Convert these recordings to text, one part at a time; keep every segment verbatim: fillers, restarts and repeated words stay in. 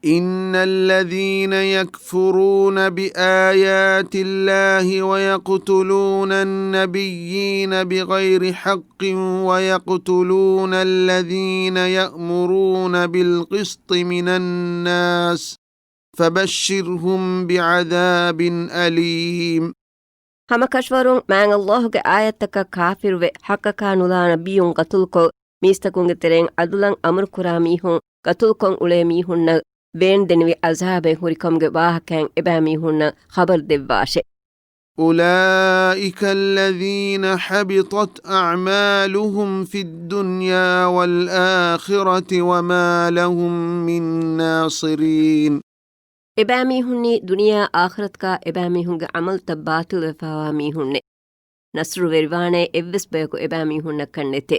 إن الذين يكفرون بآيات الله ويقتلون النبيين بغير حق ويقتلون الذين يأمرون بالقسط من الناس فبشرهم بعذاب أليم. ހަމަކަށަވަރުން މާތް ﷲ ގެ އާޔަތްތަކަށް ކާފިރުވެ، ޙައްޤަކާ ނުލާ ނަބިއްޔުން ގަތުލުކޮށް، މީސްތަކުންގެ ތެރެއިން ޢަދުލަށް އަމުރުކުރާ މީހުން ގަތުލުކޮށް އުޅޭ މީހުންނަށް ވޭންދެނިވި ޢަޒާބެއް ހުރިކަމުގެ ވާހަކައިން އެބައިމީހުންނަށް ޚަބަރު ދެއްވާށެ. أولئك الذين حبطت أعمالهم في الدنيا والآخرة وما لهم من ناصرين. އެބައިމީހުންނީ ދުނިޔެއާ އާޚިރަތުގަ އެބައިމީހުންގެ ޢަމަލުތައް ބާޠިލުވެފައިވާ މީހުންނެއް. ނަޞްރުވެރިވާނޭ އެއްވެސް ބަޔަކު އެބައިމީހުންނަށް ކަންނެތެ.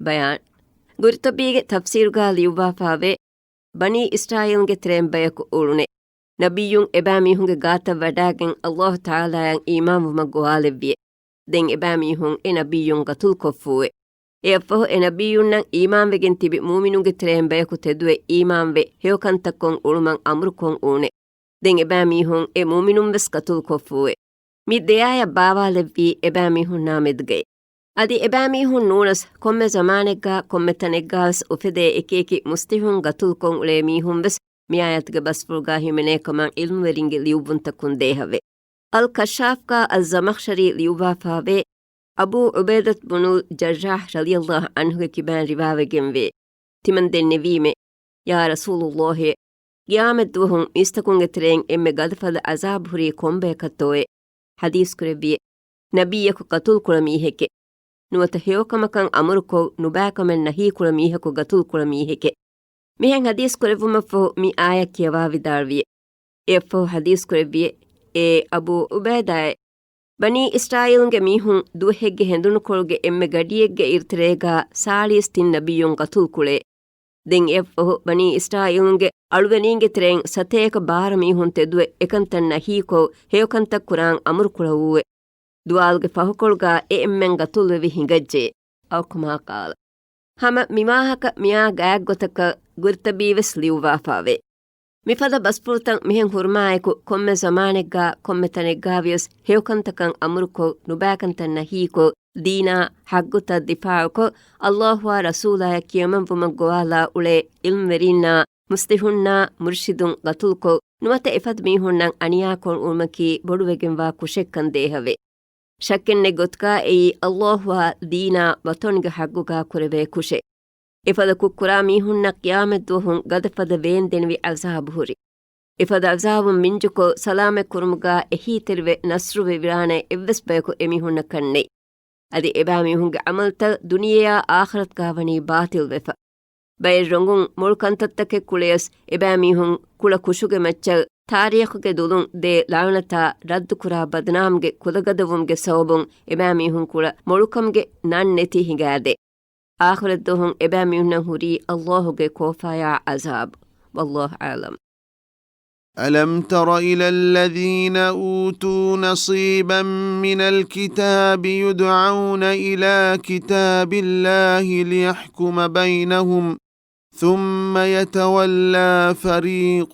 ބަޔާން. ގުރްޠުބީގެ ތަފްސީރުގަ ލިޔުއްވާފައިވޭ، ބަނީ އިސްރާއީލުންގެ ތެރެއިން ބަޔަކު އުޅުނެ. ނަބިއްޔުން އެބައިމީހުންގެ ގާތަށް ވަޑާގެން ﷲ ތަޢާލާއަށް އީމާންވުމަށް ގޮވާލެއްވިއެ. ދެން އެބައިމީހުން އެ ނަބިއްޔުން ގަތުލުކޮށްފޫއެ. އެއަށްފަހު އެ ނަބިއްޔުންނަށް އީމާންވެގެން ތިބި މުއުމިނުންގެ ތެރެއިން ބަޔަކު ތެދުވެ އީމާންވެ، ހެޔޮކަންތައްކޮށް އުޅުމަށް އަމުރުކޮށް އުޅުނެ. ދެން އެބައިމީހުން އެ މުއުމިނުން ވެސް ގަތުލުކޮށްފޫއެ. މި ދެއާޔަށް ބާވާލެއްވީ އެބައިމީހުންނާ މެދުގައި. އަދި އެބައިމީހުން ނޫނަސް، ކޮންމެ ޒަމާނެއްގަ ކޮންމެ ތަނެއްގަވެސް އުފެދޭ އެކިއެކި މުސްލިހުން ގަތުލުކޮށް އުޅޭ މީހުން ވެސް މި އާޔަތުގެ ބަސްފުޅުގަ ހިމެނޭ ކަމަށް ޢިލްމުވެރިންގެ ލިޔުއްވުންތަކުން ދޭހަވޭ. އަލް ކަޝާފްގަ އައްޒަމަޚްޝަރީ ލިޔުއްވާފައިވޭ، އަބޫ ޢުބައިދަތު ބުނުލް ޖައްރާޙް ރަޟިޔަﷲ ޢަންހުގެ ކިބައިން ރިވާވެގެންވޭ. ތިމަން ދެންނެވީމެ، ޔާ ރަސޫލުﷲ، ޤިޔާމަތްދުވަހުން މީސްތަކުންގެ ތެރެއިން އެންމެ ގަދަފަދަ ޢަޒާބު ހުރީ ކޮންބަޔަކަށްތޯއޭ؟ ޙަދީޘް ކުރެއްވިއެ، ނަބިއްޔަކު ގަތުލުކުޅަ މީހެކޭ. ނުވަތަ ހެޔޮކަމަކަށް އަމުރުކޮށް، ނުބައިކަމެއް ނަހީކުޅަ މީހަކު ގަތުލުކުޅަ މީހެކޭ. މިހެން ޙަދީޘް ކުރެއްވުމަށްފަހު މި އާޔަތް ކިޔަވާ ވިދާޅުވިއެ. އެއަށްފަހު ޙަދީޘް ކުރެއްވިއެ، އޭ އަބޫ ޢުބައިދާއޭ، ބަނީ އިސްރާއީލުންގެ މީހުން ދުވަހެއްގެ ހެނދުނުކޮޅުގެ އެންމެ ގަޑިއެއްގެ އިރުތެރޭގަ ސާޅީސް ތިން ނަބިއްޔުން ގަތުލުކުޅޭ. ދެން އެއަށްފަހު ބަނީ އިސްރާއީލުންގެ އަޅުގަނޑުމެންގެ ތެރެއިން ސަތޭކަ ބާރަ މީހުން ތެދުވެ އެކަންތައް ނަހީކޮށް، ހެޔޮކަންތައް ކުރާން އަމުރުކުރެއްވިއެ. ދުވާލުގެ ފަހުކޮޅުގަ އެ އެންމެން ގަތުލުވެވި ހިނގައްޖެ. އައު ކަމާ ޤާލަ. ހަމަ މި ވާހަކަ މިއާ ގާތްގޮތަކަށް ގުރްޠުބީ ވެސް ލިޔުއްވާފައިވޭ. މިފަދަ ބަސްފުޅުތައް މިހެން ހުރުމާއެކު، ކޮންމެ ޒަމާނެއްގަ ކޮންމެ ތަނެއްގަވިޔަސް ހެޔޮކަންތަކަށް އަމުރުކޮށް، ނުބައިކަންތައް ނަހީކޮށް، ދީނާ ޙައްޤުތައް ދިފާޢުކޮށް، ﷲ އާ ރަސޫލާއަށް ކިޔަމަންވުމަށް ގޮވާލާ އުޅޭ ޢިލްމުވެރިންނާ، މުސްލިހުންނާ، މުރުޝިދުން ގަތުލުކޮށް، ނުވަތަ އެފަދަ މީހުންނަށް އަނިޔާކޮށް އުޅުމަކީ ބޮޑުވެގެންވާ ކުށެއްކަން ދޭހަވޭ. ޝައްކެއްނެތް ގޮތުގަ އެއީ ﷲ އާ ދީނާ ވަޠަނުގެ ޙައްޤުގަ ކުރެވޭ ކުށެއް. އެފަދަ ކުށްކުރާ މީހުންނަށް ޤިޔާމަތްދުވަހުން ގަދަފަދަ ވޭންދެނިވި ޢަޒާބު ހުރި. އެފަދަ ޢަޒާބުން މިންޖުކޮށް، ސަލާމަތްކުރުމުގަ އެހީތެރިވެ ނަޞްރުވެވިރާނެ އެއްވެސް ބަޔަކު އެމީހުންނަކަށް ނެތް. އަދި އެބައިމީހުންގެ ޢަމަލުތައް ދުނިޔެއާ އާޚިރަތުގަ ވަނީ ބާޠިލްވެފަ. ބައެއް ރޮނގުން މޮޅު ކަންތައްތަކެއް ކުޅެޔަސް، އެބައިމީހުން ކުޅަ ކުށުގެ މައްޗަށް ތާރީޚުގެ ދުލުން ދޭ ލަޢުނަތާ ރައްދުކުރާ ބަދުނާމުގެ ކުލަގަދަވުމުގެ ސަބަބުން އެބައިމީހުން ކުޅަ މޮޅުކަމުގެ ނަން ނެތި ހިނގާދޭ. އާޚިރަތްދުވަހުން އެބައިމީހުންނަށް ހުރީ ﷲ ގެ ކޯފާޔާ ޢަޒާބު. ވައްލާހު އަޢްލަމް. ألم تر إلى الذين أوتوا نصيبا من الكتاب يدعون إلى كتاب الله ليحكم بينهم ثم يتولى فريق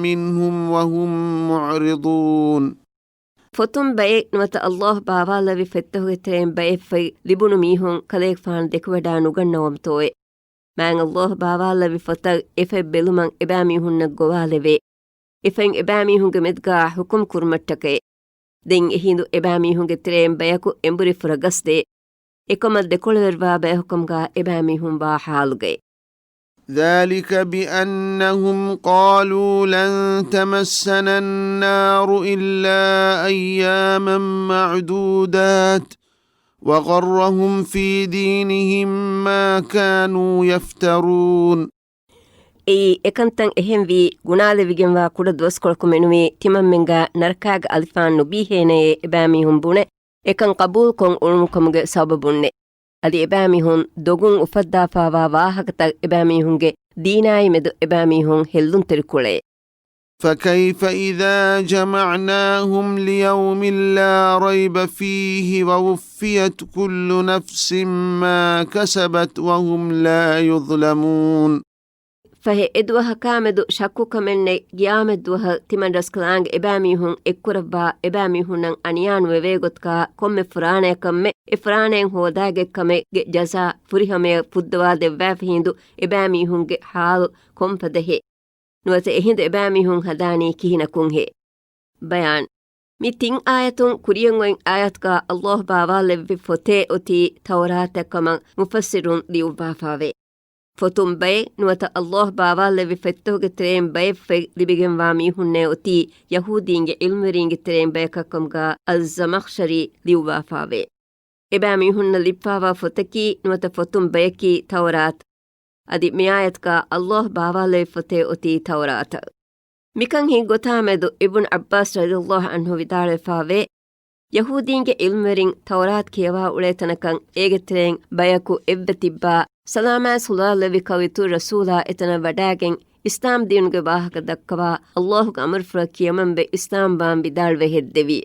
منهم وهم معرضون. ފޮތުން ބައެއް ނުވަތަ ﷲ ބާވާލެއްވި ފޮތްތަކުގެ ތެރެއިން ބައެއް ފޮތް ލިބުނު މީހުން ކަލޭގެފާނު ދެކެވަޑާ ނުގަންނަވަމުތޯއޭ؟ މާތް ﷲ ބާވާލެއްވި ފޮތަށް އެ ފޮތް ބެލުމަށް އެބައިމީހުންނަށް ގޮވާލެވޭ. އެ ފޮތް އެބައިމީހުންގެ މެދުގަ ޙުކުމް ކުރުމަށްޓަކައި. ދެން އެހިނދު އެބައިމީހުންގެ ތެރެއިން ބަޔަކު އެނބުރި ފުރަގަސްދޭ. އެކަމަށް ދެކޮޅަވެރިވާ ބަޔަކުކަމުގަ އެބައިމީހުން ވާ ޙާލުގައި. ذلك بأنهم قالوا لن تمسنا النار إلا أياما معدودات وغرهم في دينهم ما كانوا يفترون. އެއީ އެކަންތައް އެހެންވީ، ގުނާލެވިގެންވާ ކުޑަ ދުވަސްކޮޅަކު މެނުވީ ތިމަންމެންގާ ނަރަކާގެ އަލިފާން ނުބީހޭނެޔޭ އެބައިމީހުން ބުނެ، އެކަން ޤަބޫލުކޮށް އުޅުނުކަމުގެ ސަބަބުންނެ. އަދި އެބައިމީހުން ދޮގުން އުފައްދާފާވާ ވާހަކަތައް އެބައިމީހުންގެ ދީނާއި މެދު އެބައިމީހުން ހެއްލުންތެރިކުޅޭ. فكيف إذا جمعناهم ليوم لا ريب فيه ووفيت كل نفس ما كسبت وهم لا يظلمون. ފަހެ އެ ދުވަހަކާމެދު ޝައްކުކަމެއްނެތް، ގިޔާމަތްދުވަހަށް ތިމަންރަސްކަލާނގެ އެބައިމީހުން އެއްކުރައްވާ، އެބައިމީހުންނަށް އަނިޔާނުވެވޭގޮތަކާ ކޮންމެ ފުރާނަޔަކަށްމެ އެ ފުރާނައިން ހޯދާގެއްކަމެއްގެ ޖަޒާ ފުރިހަމަޔަށް ފުއްދަވާދެއްވާފަ ހިނދު އެބައިމީހުންގެ ޙާލު ކޮންފަދަހޭ؟ ނުވަތަ އެހިނދު އެބައިމީހުން ހަދާނީ ކިހިނަކުންހޭ؟ ބަޔާން. މި ތިން އާޔަތުން ކުރިޔަށް އޮތް އާޔަތުގަ ﷲ ބާވާލެއްވި ފޮތޭ އޮތީ ތައުރާތަށް ކަމަށް މުފައްސިރުން ލިޔުއްވާފާވޭ. ފޮތުން ބައެއް ނުވަތަ ﷲ ބާވާލެއްވި ފޮތްތަކުގެ ތެރެއިން ބައެއް ފޮތް ލިބިގެންވާ މީހުންނޭ އޮތީ ޔަހޫދީންގެ ޢިލްމުވެރީންގެ ތެރެއިން ބަޔަކަށްކަމުގަ އައްޒަމަޚްޝަރީ ލިޔުއްވާފާވޭ. އެބައިމީހުންނަށް ލިބިފާވާ ފޮތަކީ ނުވަތަ ފޮތުން ބަޔަކީ ތައުރާތު. އަދި މިއާޔަތުގަ ﷲ ބާވާލެއްވި ފޮތޭ އޮތީ ތައުރާތު. މިކަން ހިތްގޮތާމެދު އިބްނު ޢައްބާސް ރަޟިޔަﷲ ޢަންހު ވިދާޅުވެފާވޭ، ޔަހޫދީންގެ ޢިލްމުވެރިން ތައުރާތު ކިޔަވާ އުޅޭ ތަނަކަށް އޭގެ ތެރެއިން ބަޔަކު އެއްވެ ތިއްބާ، ސަލާމާއި ޞަލާ ލެއްވި ކައުއިތުރު ރަސޫލާ އެތަނަށް ވަޑާގެން އިސްލާމް ދީނުގެ ވާހަކަ ދައްކަވާ، ﷲގެ އަމުރުފުޅަށް ކިޔަމަންވެ އިސްލާމްވާން ވިދާޅުވެ ހެއްދެވި.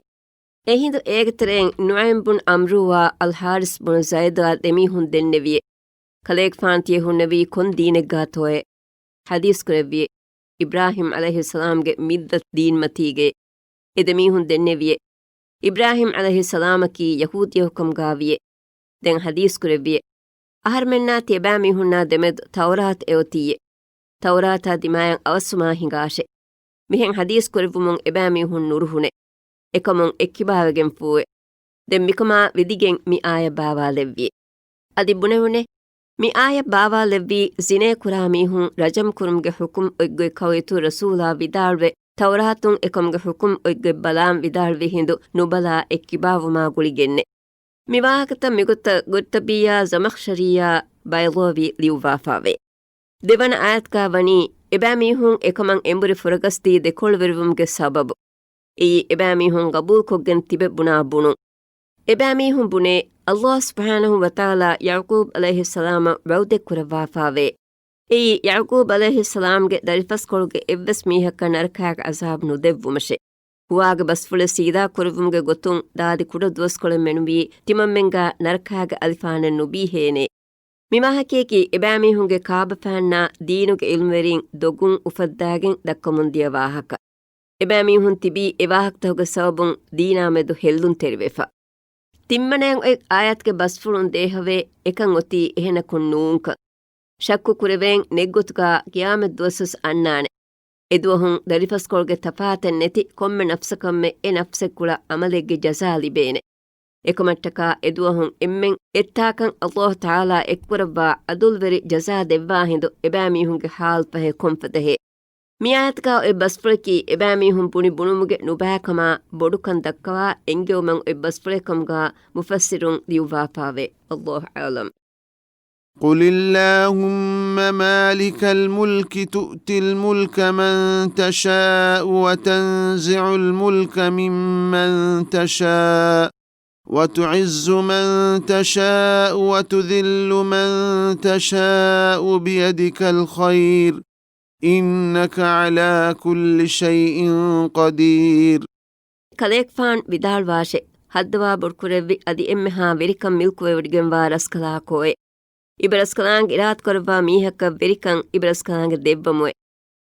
އެހިނދު އޭގެ ތެރެއިން ނުޢައިމް ބުން ޢަމްރޫއާ އަލްޙާރިސް ބުނު ޒައިދާ ދެމީހުން ދެންނެވި. ކަލޭގެފާނު ތިޔަ ހުންނެވީ ކޮން ދީނެއްގާތޯއޭ؟ ޙަދީޘް ކުރެއްވި، އިބްރާހީމް ޢަލައިހިއްސަލާމްގެ މިއްލަތު ދީންމަތީގައޭ. އެ ދެމީހުން ދެންނެވިއޭ، އިބްރާހީމް ޢަލައިހިއްސަލާމަކީ ޔަހޫދީއަކުކަމުގާވިއޭ. ދެން ޙަދީޘް ކުރެއްވިއޭ، އަހަރުމެންނާ ތިޔަބައިމީހުންނާ ދެމެދު ތައުރާތު އެއޮތީއޭ. ތައުރާތާ ދިމާޔަށް އަވަސްވުމާ ހިނގާށޭ. މިހެން ޙަދީޘް ކުރެއްވުމުން އެބައިމީހުން ނުރުހުނޭ. އެކަމުން އެއްކިބާވެގެންފޫއޭ. ދެން މިކަމާ ވިދިގެން މި އާޔަތް ބާވާލެއްވިއޭ. އަދި ބުނެވުނޭ، މި އާޔަތް ބާވާލެއްވީ ޒިނޭ ކުރާ މީހުން ރަޖަމް ކުރުމުގެ ޙުކުމް އޮތްގޮތް ކައުއިތުރު ރަސޫލާ ވިދާޅުވެ، ތައުރާތުން އެކަމުގެ ޙުކުމް އޮތްގޮތް ބަލާން ވިދާޅުވި ހިނދު ނުބަލާ އެއްކިބާވުމާ ގުޅިގެންނޭ. މި ވާހަކަތައް މިގޮތަށް ގުރްޠަބިއްޔާ ޒަމަޚްޝަރިއްޔާ ބައިޟާވީ ލިޔުއްވާފާވޭ. ދެވަނަ އާޔަތުގަ ވަނީ އެބައިމީހުން އެކަމަށް އެނބުރި ފުރަގަސްދީ ދެކޮޅުވެރިވުމުގެ ސަބަބު. އެއީ އެބައިމީހުން ގަބޫލުކޮށްގެން ތިބެ ބުނާ ބުނުން. އެބައިމީހުން ބުނޭ، ﷲ ސުބްޙާނަހޫ ވަތަޢާލާ ޔަޢުޤޫބް ޢަލައިހިއްސަލާމަށް ވަޢުދެއް ކުރައްވާފާވޭ. އެއީ ޔަޢުޤޫބް ޢަލައިހިއްސަލާމްގެ ދަރިފަސްކޮޅުގެ އެއްވެސް މީހަކަށް ނަރަކާގެ ޢަޒާބު ނުދެއްވުމަށޭ. ހުވާގެ ބަސްފުޅެއް ސީދާ ކުރެއްވުމުގެ ގޮތުން ދާދި ކުޑަ ދުވަސްކޮޅެއް މެނުވީ ތިމަންމެންގާ ނަރަކާގެ އަލިފާނެއް ނުބީހޭނޭ. މި ވާހަކަޔަކީ އެބައިމީހުންގެ ކާބަފައިންނާ ދީނުގެ ޢިލްމުވެރިން ދޮގުން އުފައްދާގެން ދައްކަމުންދިޔަ ވާހަކަ. އެބައިމީހުން ތިބީ އެ ވާހަކަތަކުގެ ސަބަބުން ދީނާމެދު ހެއްލުންތެރިވެފަ. ތިންވަނައަށް އޮތް އާޔަތުގެ ބަސްފުޅުން ދޭހަވޭ އެކަން އޮތީ އެހެނަކުން ނޫންކަން. ޝައްކު ކުރެވޭން ނެތްގޮތުގަ ޤިޔާމަތް ދުވަސްވެސް އަންނާނެ. އެދުވަހުން ދަރިފަސްކޮޅުގެ ތަފާތެއް ނެތި ކޮންމެ ނަފްސަކަށްމެ އެ ނަފްސެއްކުޅަ ޢަމަލެއްގެ ޖަޒާ ލިބޭނެ. އެކަމަށްޓަކާ އެދުވަހުން އެންމެން އެއްތާކަން ﷲ ތަޢާލާ އެއްކުރައްވާ ޢަދުލުވެރި ޖަޒާ ދެއްވާ ހިނދު އެބައިމީހުންގެ ޙާލު ފަހެ ކޮންފަދަހޭ؟ މިއާޔަތުގަ އޮތް ބަސްފުޅަކީ އެބައިމީހުން ބުނި ބުނުމުގެ ނުބައިކަމާ ބޮޑުކަން ދައްކަވާ އެންގެވުމަށް އޮތް ބަސްފުޅެއްކަމުގަ މުފައްސިރުން ލިޔުއްވާފާވޭ. ﷲ أعلم. قل اللهم مالك الملك تؤتي الملك من تشاء وتنزع الملك ممن تشاء وتعز من تشاء وتذل من تشاء بيدك الخير إنك على كل شيء قدير. ކަލޭގެފާނު ވިދާޅުވާށެ، ހައްދަވާ ބޮޑުކުރެއްވި އަދި އެންމެހާ ވެރިކަން މިލްކުވެވޮޑިގެންވާ ރަސްކަލާކޯއޭ. އިބަރަސްކަލާނގެ އިރާދަކުރައްވާ މީހަކަށް ވެރިކަން އިބަރަސްކަލާނގެ ދެއްވަމުވެ.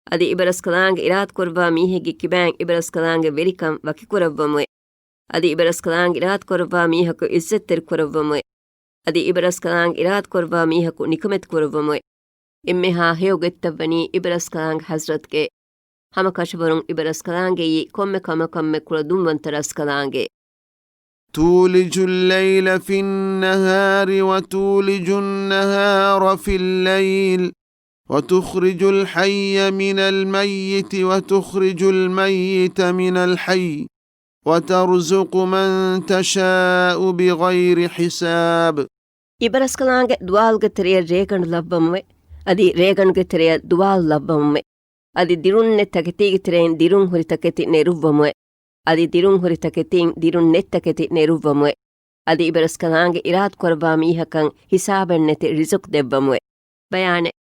އަދި އިބަރަސްކަލާނގެ އިރާދަކުރައްވާ މީހެއްގެ ކިބައިން އިބަރަސްކަލާނގެ ވެރިކަން ވަކިކުރައްވަމުވެ. އަދި އިބަރަސްކަލާނގެ އިރާދަކުރައްވާ މީހަކު އިއްޒަތްތެރިކުރައްވަމުވެ. އަދި އިބަރަސްކަލާނގެ އިރާދަކުރައްވާ މީހަކު ނިކަމެތިކުރައްވަމުވެ. އެންމެހާ ހެޔޮގޮތްތައްވަނީ އިބަރަސްކަލާނގެ ޙަޟްރަތުގެ. ހަމަކަށަވަރުން އިބަރަސްކަލާނގެއީ ކޮންމެ ކަމަކަށްމެ ކުޅަދުންވަންތަ ރަސްކަލާނގެ. تولج الليل في النهار وتولج النهار في الليل وتخرج الحي من الميت وتخرج الميت من الحي وترزق من تشاء بغير حساب. އިބަރަސްކަލާނގެ ދުވާލުގެ ތެރެޔަށް ރޭގަނޑު ލައްވަމުވެ. އަދި ރޭގަނޑުގެ ތެރެޔަށް ދުވާލު ލައްވަމުވެ. އަދި ދިރުންނެއް ތަކެތީގެ ތެރެއިން ދިރުން ހުރި ތަކެތި ނެރުއްވަމުވެ. އަދި ދިރުން ހުރި ތަކެތިން ދިރުން ނެތް ތަކެތި ނެރުއްވަމުވެ. އަދި އިބަރަސްކަލާނގެ އިރާދަކުރައްވާ މީހަކަށް ހިސާބެއްނެތި ރިޒުޤު ދެއްވަމުވެ. ބަޔާނެއް.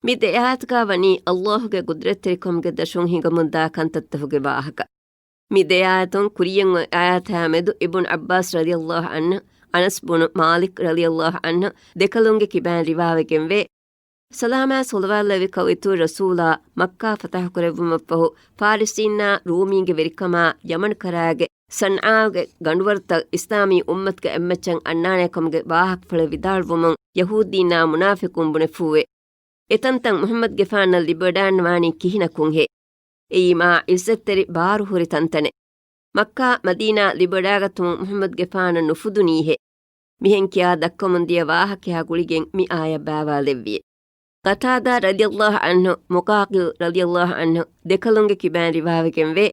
މި ދެ އާޔަތުގަ ވަނީ ﷲގެ ޤުދްރަތްތެރިކަމުގެ ދަށުން ހިނގަމުންދާ ކަންތައްތަކުގެ ވާހަކަ. މި ދެ އާޔަތުން ކުރިޔަށް އޮތް އާޔަތާ މެދު އިބްނު ޢައްބާސް ރަޟިޔަﷲ ޢަންހު، އަނަސް ބުނު މާލިކް ރަޟިޔަﷲ ޢަންހު ދެކަލުންގެ ކިބައިން ރިވާވެގެންވޭ، ސަލާމާ ޞަލަވާތްލެއްވި ކައުއިތުރު ރަސޫލާ މައްކާ ފަތަޙުކުރެއްވުމަށްފަހު، ފާރިސީންނާ ރޫމީންގެ ވެރިކަމާ ޔަމަން ކަރާގެ ޞަންޢާގެ ގަނޑުވަރުތައް އިސްލާމީ އުއްމަތުގެ އެއްމައްޗަށް އަންނާނޭ ކަމުގެ ވާހަކަފުޅެއް ވިދާޅުވުމުން ޔަހޫދީންނާ މުނާފިޤުން ބުނެފޫވެ. އެތަންތަން މުޙައްމަދުގެފާނަށް ލިބިވަޑާންވާނީ ކިހިނަކުންހޭ؟ އެއީ މާ ޢިއްޒަތްތެރި ބާރުހުރި ތަންތަނެއް. މައްކާ މަދީނާ ލިބިވަޑާގަތުމުން މުޙައްމަދުގެފާނަށް ނުފުދުނީހޭ؟ މިހެން ކިޔާ ދައްކަމުންދިޔަ ވާހަކަޔާ ގުޅިގެން މި އާޔަތް ބާވާލެއްވިއެ. ޤަތާދާ ރަޟިޔަﷲ ޢަންހު، މުޤާތިލް ރަޟިޔަﷲ ޢަންހު ދެކަލުންގެ ކިބައިން ރިވާވެގެންވޭ،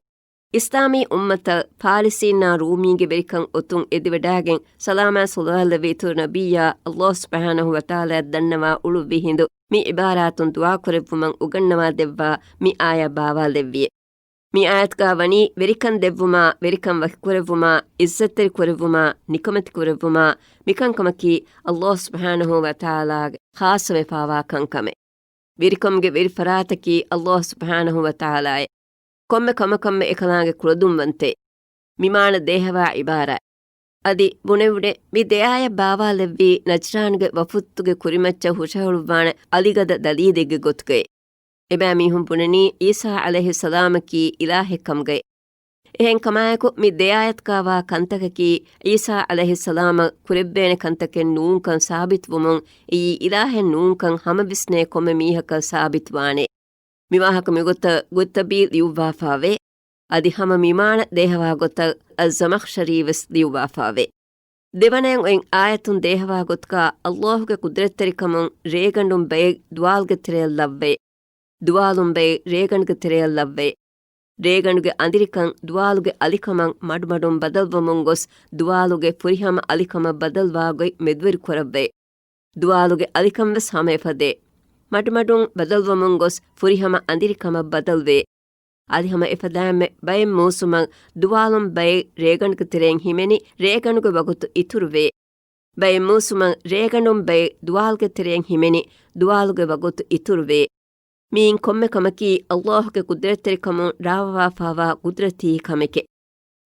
އިސްލާމީ އުއްމަތަށް ފާރިސީންނާ ރޫމީންގެ ވެރިކަން އޮތުން އެދިވަޑާގެން ސަލާމާ ޞަލަވާތްލެއްވި އިތުރު ނަބިއްޔާ ﷲ ސުބްޙާނަހޫ ވަތަޢާލާ ދަންނަވާ އުޅުއްވި ހިނދު މި ޢިބާރާތުން ދުޢާކުރެއްވުމަށް އުގަންނަވާ ދެއްވާ މި އާޔަތް ބާވާލެއްވިއެ. މި އާޔަތުގަ ވަނީ ވެރިކަން ދެއްވުމާ، ވެރިކަން ވަކިކުރެއްވުމާ، ޢިއްޒަތްތެރިކުރެއްވުމާ، ނިކަމެތިކުރެއްވުމާ، މިކަންކަމަކީ ﷲ ސުބްޙާނަހޫ ވަތަޢާލާގެ ޚާއްޞަވެފާވާ ކަންކަމެއް. ވެރިކަމުގެ ވެރި ފަރާތަކީ ﷲ ސުބްޙާނަހޫ ވަތަޢާލާއެ. ކޮންމެ ކަމަކަށްމެ އެކަލާނގެ ކުޅަދުންވަންތޭ. މި މާނަ ދޭހަވާ ޢިބާރާތް. އަދި ބުނެވުނެ، މި ދެ އާޔަތް ބާވާލެއްވީ ނަޖްރާނުގެ ވަފުދުގެ ކުރިމައްޗަށް ހުށަހެޅުއްވާނެ އަލިގަދަ ދަލީލެއްގެ ގޮތުގައި. އެބައިމީހުން ބުނަނީ ޢީސާ ޢަލައިހިއްސަލާމަކީ އިލާހެއް ކަމުގައި. އެހެން ކަމާއެކު، މި ދެ އާޔަތުގައިވާ ކަންތަކަކީ ޢީސާ ޢަލައިހިއްސަލާމަށް ކުރެއްވޭނެ ކަންތަކެއް ނޫންކަން ސާބިތުވުމުން، އެއީ އިލާހެއް ނޫންކަން ހަމަވިސްނޭ ކޮންމެ މީހަކަށް ސާބިތުވާނެ. މިވާހަކަ މިގޮތަށް ގުއްތަބީ ލިޔުއްވާފާވޭ. އަދި ހަމަ މިމާނަ ދޭހަވާ ގޮތަށް އައްޒަމަޚްޝަރީ ވެސް ލިޔުއްވާފާވޭ. ދެވަނަޔަށް އޮތް އާޔަތުން ދޭހަވާ ގޮތުގަ ﷲގެ ޤުދްރަތްތެރިކަމުން ރޭގަނޑުން ބައެއް ދުވާލުގެ ތެރެއަށް ލައްވޭ. ދުވާލުން ބައެއް ރޭގަނޑުގެ ތެރެއަށް ލައްވޭ. ރޭގަނޑުގެ އަނދިރިކަން ދުވާލުގެ އަލިކަމަށް މަޑުމަޑުން ބަދަލުވަމުން ގޮސް، ދުވާލުގެ ފުރިހަމަ އަލިކަމަށް ބަދަލުވާ ގޮތް މެދުވެރި ކުރައްވައި. ދުވާލުގެ އަލިކަން ވެސް ހަމަ އެފަދަ. މަޑުމަޑުން ބަދަލުވަމުން ގޮސް، ފުރިހަމަ އަނދިރިކަމަށް ބަދަލުވޭ. އަދި ހަމަ އެފަދައިންމެ ބައެއް މޫސުމަށް ދުވާލުން ބައެއް ރޭގަނޑުގެ ތެރެއިން ހިމެނި، ރޭގަނޑުގެ ވަގުތު އިތުރުވޭ. ބައެއް މޫސުމަށް ރޭގަނޑުން ބައެއް ދުވާލުގެ ތެރެއިން ހިމެނި، ދުވާލުގެ ވަގުތު އިތުރުވޭ. މިއިން ކޮންމެ ކަމަކީ ﷲގެ ޤުދްރަތްތެރިކަމުން ރާވަވާފާވާ ޤުދްރަތީ ކަމެކެ.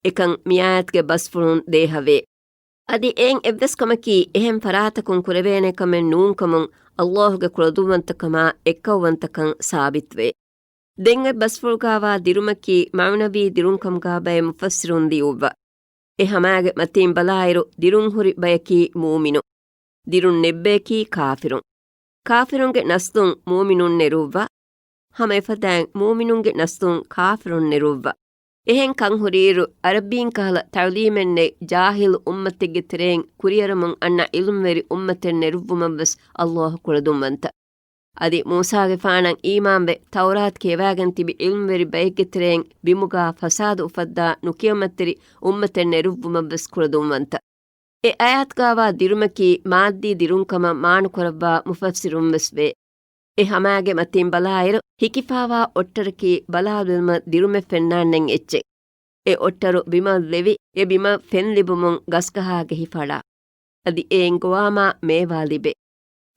އެކަން މިއާޔަތުގެ ބަސްފުޅުން ދޭހަވޭ. އަދި އެއިން އެއްވެސް ކަމަކީ އެހެން ފަރާތަކުން ކުރެވޭނެ ކަމެއް ނޫންކަމުން، ﷲގެ ކުޅަދުންވަންތަކަމާ އެއްކައުވަންތަކަން ސާބިތުވޭ. ދެން އޮތް ބަސްފުޅުގައިވާ ދިރުމަކީ މަޢުނަވީ ދިރުންކަމުގަ ބައެއް މުފައްސިރުން ލިޔުއްވާ. އެ ހަމައިގެ މަތީން ބަލާއިރު، ދިރުން ހުރި ބަޔަކީ މޫމިނު. ދިރުން ނެއްބަޔަކީ ކާފިރުން. ކާފިރުންގެ ނަސްލުން މޫމިނުން ނެރުއްވާ. ހަމަ އެފަދައިން މޫމިނުންގެ ނަސްލުން ކާފިރުން ނެރުއްވާ. އެހެން ކަން ހުރިއިރު، ޢަރަބީން ކަހަލަ ތަޢުލީމެއް ނެތް ޖާހިލު އުއްމަތެއްގެ ތެރެއިން ކުރިއަރަމުން އަންނަ ޢިލްމުވެރި އުއްމަތެއް ނެރުއްވުމަށްވެސް ﷲ ކުޅަދުންވަންތަ. އަދި މޫސާގެފާނަށް އީމާންވެ، ތައުރާތު ކިޔަވާގެން ތިބި ޢިލްމުވެރި ބައެއްގެ ތެރެއިން ބިމުގާ ފަސާދަ އުފައްދާ ނުކިޔަމަތްތެރި އުއްމަތެއް ނެރުއްވުމަށްވެސް ކުޅަދުންވަންތަ. އެ އާޔަތުގައިވާ ދިރުމަކީ މާއްދީ ދިރުންކަމަށް މާނަކުރައްވާ މުފައްސިރުންވެސް ވޭ. އެ ހަމައިގެ މަތީން ބަލާއިރު، ހިކިފާވާ އޮށްޓަރަކީ ބަލާލުމަށް ދިރުމެއް ފެންނާނެން އެއްޗެއް. އެ އޮށްޓަރު ބިމަށް ލެވި، އެ ބިމަށް ފެން ލިބުމުން ގަސްގަހާގެހި ފަޅާ. އަދި އެއިން ގޮވާމާ މޭވާ ލިބޭ.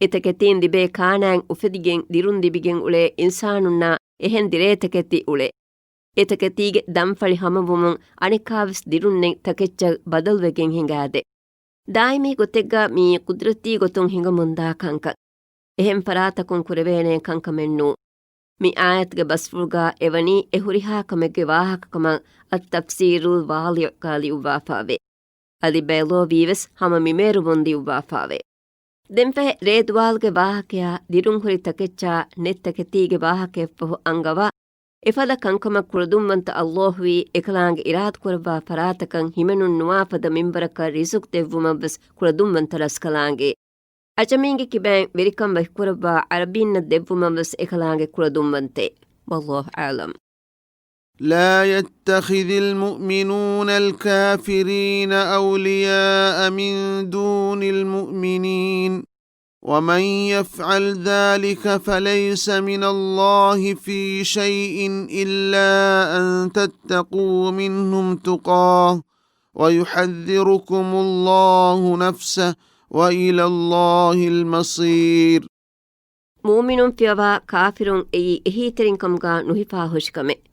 އެތަކެތީން ލިބޭ ކާނާއިން އުފެދިގެން ދިރުން ލިބިގެން އުޅޭ އިންސާނުންނާ އެހެން ދިރޭތަކެތި އުޅޭ. އެތަކެތީގެ ދަންފަޅި ހަމަވުމުން އަނެއްކާވެސް ދިރުންނެއް ތަކެއްޗަށް ބަދަލުވެގެން ހިނގާދޭ. ދާއިމީ ގޮތެއްގަ މިއީ ޤުދްރަތީ ގޮތުން ހިނގަމުންދާ ކަންކަން. އެހެން ފަރާތަކުން ކުރެވޭނޭ ކަންކަމެއް ނޫން. މި އާޔަތުގެ ބަސްފުޅުގަ އެވަނީ އެ ހުރިހާ ކަމެއްގެ ވާހަކަކަމަށް އައްތަފްސީރުލް ވާޟިޙުގަ ލިޔުއްވާފާވޭ. އަދި ބައެއް ލޯބީވެސް ހަމަ މިމޭރުމުން ލިޔުއްވާފާވޭ. ދެންފަހެ ރޭދުވާލުގެ ވާހަކަޔާ ދިރުންހުރި ތަކެއްޗާ ނެތް ތަކެތީގެ ވާހަކަޔަށްފަހު އަންގަވާ، އެފަދަ ކަންކަމަށް ކުޅަދުންވަންތަ ﷲ ވީ އެކަލާނގެ އިރާދަކުރައްވާ ފަރާތަކަށް ހިމެނުން ނުވާ ފަދަ މިންވަރަކަށް ރިޒުޤު ދެއްވުމަށްވެސް ކުޅަދުންވަންތަ ރަސްކަލާނގެ. އަޖަމީންގެ ކިބައިން ވެރިކަން ވަކިކުރައްވާ ޢަރަބީންނަށް ދެއްވުމަށްވެސް އެކަލާނގެ ކުޅަދުންވަންތެ. ވައްލާހު އަޢްލަމް. لا يتخذ المؤمنون الكافرين أولياء من دون المؤمنين، ومن يفعل ذلك فليس من الله في شيء إلا أن تتقوا منهم تقاه، ويحذركم الله نفسه، وإلى الله المصير. މޫމިނުން ފިޔަވާ ކާފިރުން އެއީ އެހީތެރިންކަމުގަ ނުހިފާ ހުށިކަމެއް.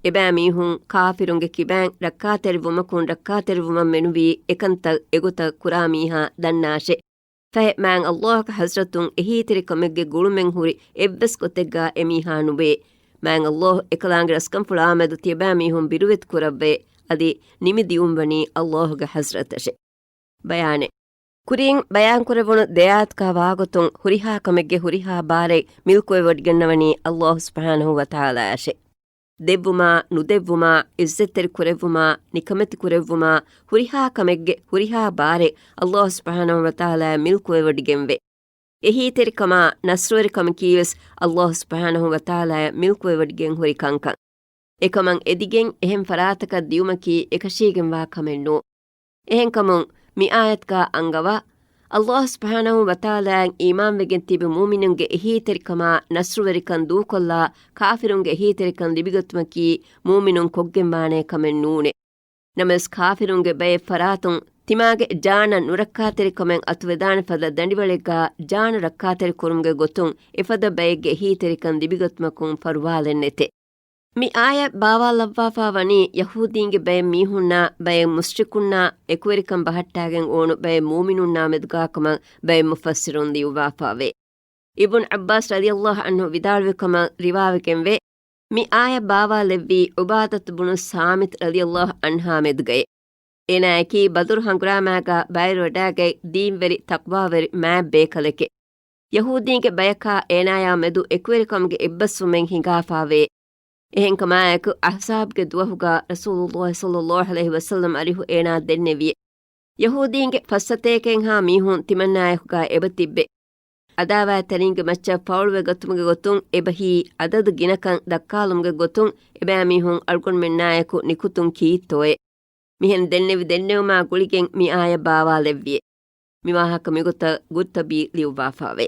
އެބައިމީހުން ކާފިރުންގެ ކިބައިން ރައްކާތެރިވުމަކުން ރައްކާތެރިވުމަށް މެނުވީ އެކަންތައް އެގޮތަށް ކުރާ މީހާ ދަންނާށޭ. ފަހެ މާތް ﷲ ގެ ޙަޟްރަތުން އެހީތެރިކަމެއްގެ ގުޅުމެއް ހުރި އެއްވެސް ގޮތެއްގަ އެމީހާ ނުވޭ. މާތް ﷲ އެކަލާނގެ ރަސްކަންފުޅާ މެދު ތިޔަބައިމީހުން ބިރުވެތި ކުރައްވައޭ. އަދި ނިމިދިއުން ވަނީ ﷲ ގެ ޙަޟްރަތަށޭ. ބަޔާނެއް. ކުރިން ބަޔާންކުރެވުނު ދެއާޔަތުގަ ވާގޮތުން ހުރިހާ ކަމެއްގެ ހުރިހާ ބާރެއް މިލްކުވެވޮޑިގަންނަވަނީ ﷲ ސުބްޙާނަހޫ ވަތަޢާލާއަށޭ. ދެއްވުމާ، ނުދެއްވުމާ، ޢިއްޒަތްތެރި ކުރެއްވުމާ، ނިކަމެތި ކުރެއްވުމާ، ހުރިހާ ކަމެއްގެ ހުރިހާ ބާރެއް ﷲ ސުބްޙާނަހޫ ވަތަޢާލާއަށް މިލްކުވެވޮޑިގެންވޭ. އެހީތެރިކަމާ، ނަޞްރުވެރިކަމަކީވެސް ﷲ ސުބްޙާނަހޫ ވަތަޢާލާއަށް މިލްކުވެވޮޑިގެން ހުރި ކަންކަން. އެކަމަށް އެދިގެން އެހެން ފަރާތަކަށް ދިޔުމަކީ އެކަށީގެންވާ ކަމެއް ނޫން. އެހެންކަމުން މި އާޔަތުގަ އަންގަވާ، ﷲ ސުބްޙާނަހޫ ވަތަޢާލާއަށް އީމާންވެގެން ތިބި މުއުމިނުންގެ އެހީތެރިކަމާ، ނަޞްރުވެރިކަން ދޫކޮށްލާ، ކާފިރުންގެ އެހީތެރިކަން ލިބިގަތުމަކީ މުއުމިނުން ކޮށްގެންވާނޭ ކަމެއް ނޫނޭ. ނަމަވެސް ކާފިރުންގެ ބައެއް ފަރާތުން ތިމާގެ ޖާނަށް ނުރައްކާތެރިކަމެއް އަތުވެދާނެ ފަދަ ދަނޑިވަޅެއްގަ ޖާނު ރައްކާތެރި ކުރުމުގެ ގޮތުން އެފަދަ ބައެއްގެ އެހީތެރިކަން ލިބިގަތުމަކުން ފަރުވާލެއް ނެތޭ. މި އާޔަތް ބާވާލައްވާފަ ވަނީ ޔަހޫދީންގެ ބައެއް މީހުންނާ ބައެއް މުޝްރިކުންނާ އެކުވެރިކަން ބަހައްޓާގެން އުޅުނު ބައެއް މުއުމިނުންނާމެދުގާކަމަށް ބައެއް މުފައްސިރުން ލިޔުއްވާފައެވެ. އިބްނު ޢައްބާސް ރަޟިޔަﷲ ޢަންހު ވިދާޅުވިކަމަށް ރިވާވެގެންވޭ، މި އާޔަތް ބާވާލެއްވީ ޢުބާދަތު ބުނު ޞާމިތު ރަޟިޔަﷲ ޢަންހާމެދުގައި. އޭނާއަކީ ބަދުރު ހަނގުރާމާގަ ބައިވެރިވަޑާގަތް ދީންވެރި ތަޤްވާވެރި މާތް ބޭކަލެކެ. ޔަހޫދީންގެ ބަޔަކާ އޭނާޔާ މެދު އެކުވެރިކަމުގެ އެއްބަސްވުމެއް ހިނގާފާވޭ. އެހެންކަމާއެކު އަޙްޒާބްގެ ދުވަހުގަ ރަސޫލުﷲ ޞައްލަﷲ ޢަލައިހި ވަސައްލަމް އަރިހު އޭނާ ދެންނެވިއެ. ޔަހޫދީންގެ ފައްސަތޭކައެއްހާ މީހުން ތިމަންނާޔަކުގަ އެބަ ތިއްބެ. ޢަދާވާތްތެރިންގެ މައްޗަށް ފައުޅުވެގަތުމުގެ ގޮތުން އެބަހީ އަދަދު ގިނަކަން ދައްކާލުމުގެ ގޮތުން އެބައިމީހުން އަޅުގަނޑުމެންނާއެކު ނިކުތުން ކީއްތޯއޭ. މިހެން ދެންނެވި ދެންނެވުމާ ގުޅިގެން މި އާޔަތް ބާވާލެއްވިއެ. މިވާހަކަ މިގޮތަށް ގުރްޠަބީ ލިޔުއްވާފައެވެ.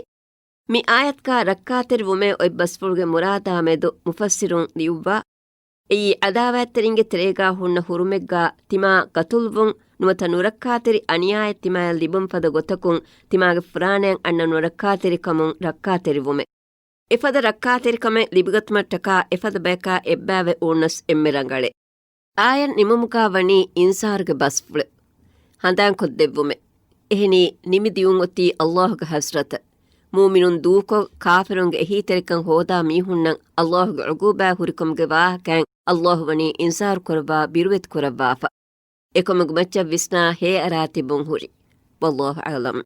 މި އާޔަތުގަ ރައްކާތެރިވުމޭ އޮތް ބަސްފުޅުގެ މުރާދާ މެދު މުފައްސިރުން ލިޔުއްވާ، އެއީ ޢަދާވާތްތެރިންގެ ތެރޭގަ ހުންނަ ހުރުމެއްގަ ތިމާ ގަތުލުވުން ނުވަތަ ނުރައްކާތެރި އަނިޔާއެއް ތިމާޔަށް ލިބުން ފަދަ ގޮތަކުން ތިމާގެ ފުރާނައަށް އަންނަ ނުރައްކާތެރިކަމުން ރައްކާތެރިވުމެ. އެފަދަ ރައްކާތެރިކަމެއް ލިބިގަތުމަށްޓަކާ އެފަދަ ބަޔަކާ އެއްބައިވެ އުޅުނަސް އެންމެ ރަނގަޅޭ. އާޔަތް ނިމުމުގަ ވަނީ އިންޒާރުގެ ބަސްފުޅެއް ހަނދާންކޮށްދެއްވުމެއް. އެހެނީ، ނިމިދިއުން އޮތީ ﷲ ގެ ޙަޟްރަތަށް. މުއުމިނުން ދޫކޮށް، ކާފިރުންގެ އެހީތެރިކަން ހޯދާ މީހުންނަށް ﷲ ގެ ޢުޤޫބާތް ހުރިކަމުގެ ވާހަކައިން ﷲ ވަނީ އިންޒާރު ކުރައްވާ ބިރުވެތި ކުރައްވާފަ. އެކަމުގެ މައްޗަށް ވިސްނާ ހޭއަރާ ތިބުން ހުރި. والله أعلم.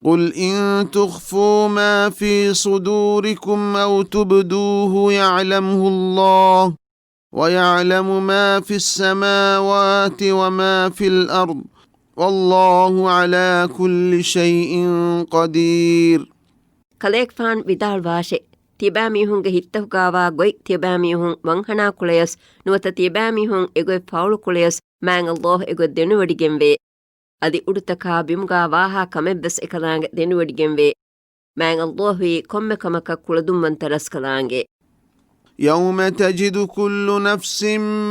قل إن تخفوا ما في صدوركم أو تبدوه يعلمه الله ويعلم ما في السماوات وما في الأرض والله على كل شيء قدير. ކަލޭގެފާން ވިދާޅުވާށޭ، ތިޔަބައިމީހުންގެ ހިތްތަކުގަވާ ގޮތް ތިޔަބައިމީހުން ވަންހަނާ ކުޅަޔަސް، ނުވަތަ ތިޔަބައިމީހުން އެގޮތް ފައުޅު ކުޅަޔަސް، މާތް ﷲ އެގޮތް ދެނެވޮޑިގެންވޭ. އަދި އުޑުތަކާ ބިމުގާ ވާހާ ކަމެއްވެސް އެކަލާނގެ ދެނެވޮޑިގެންވޭ. މާތް ﷲ ވީ ކޮންމެ ކަމަކަށް ކުޅަދުންވަންތަ ރަސްކަލާނގެ. يوم تجد كل نفس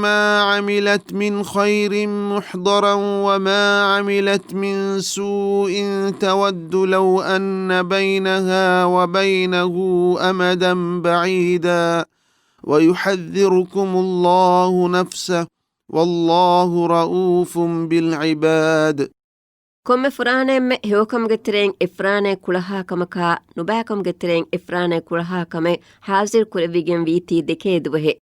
ما عملت من خير محضرا وما عملت من سوء تود لو أن بينها وبينه أمدا بعيدا ويحذركم الله نفسه والله رءوف بالعباد. ކޮންމެ ފުރާނައެއްމެ ހެޔޮކަމުގެ ތެރެއިން އެއްފުރާނައެއް ކުޅަހާ ކަމަކާ، ނުބައިކަމުގެ ތެރެއިން އެއްފުރާނައެއް ކުޅަހާ ކަމެއް ޙާޟިރު ކުރެވިގެން ވީތީ ދެކޭ ދުވަހެއް.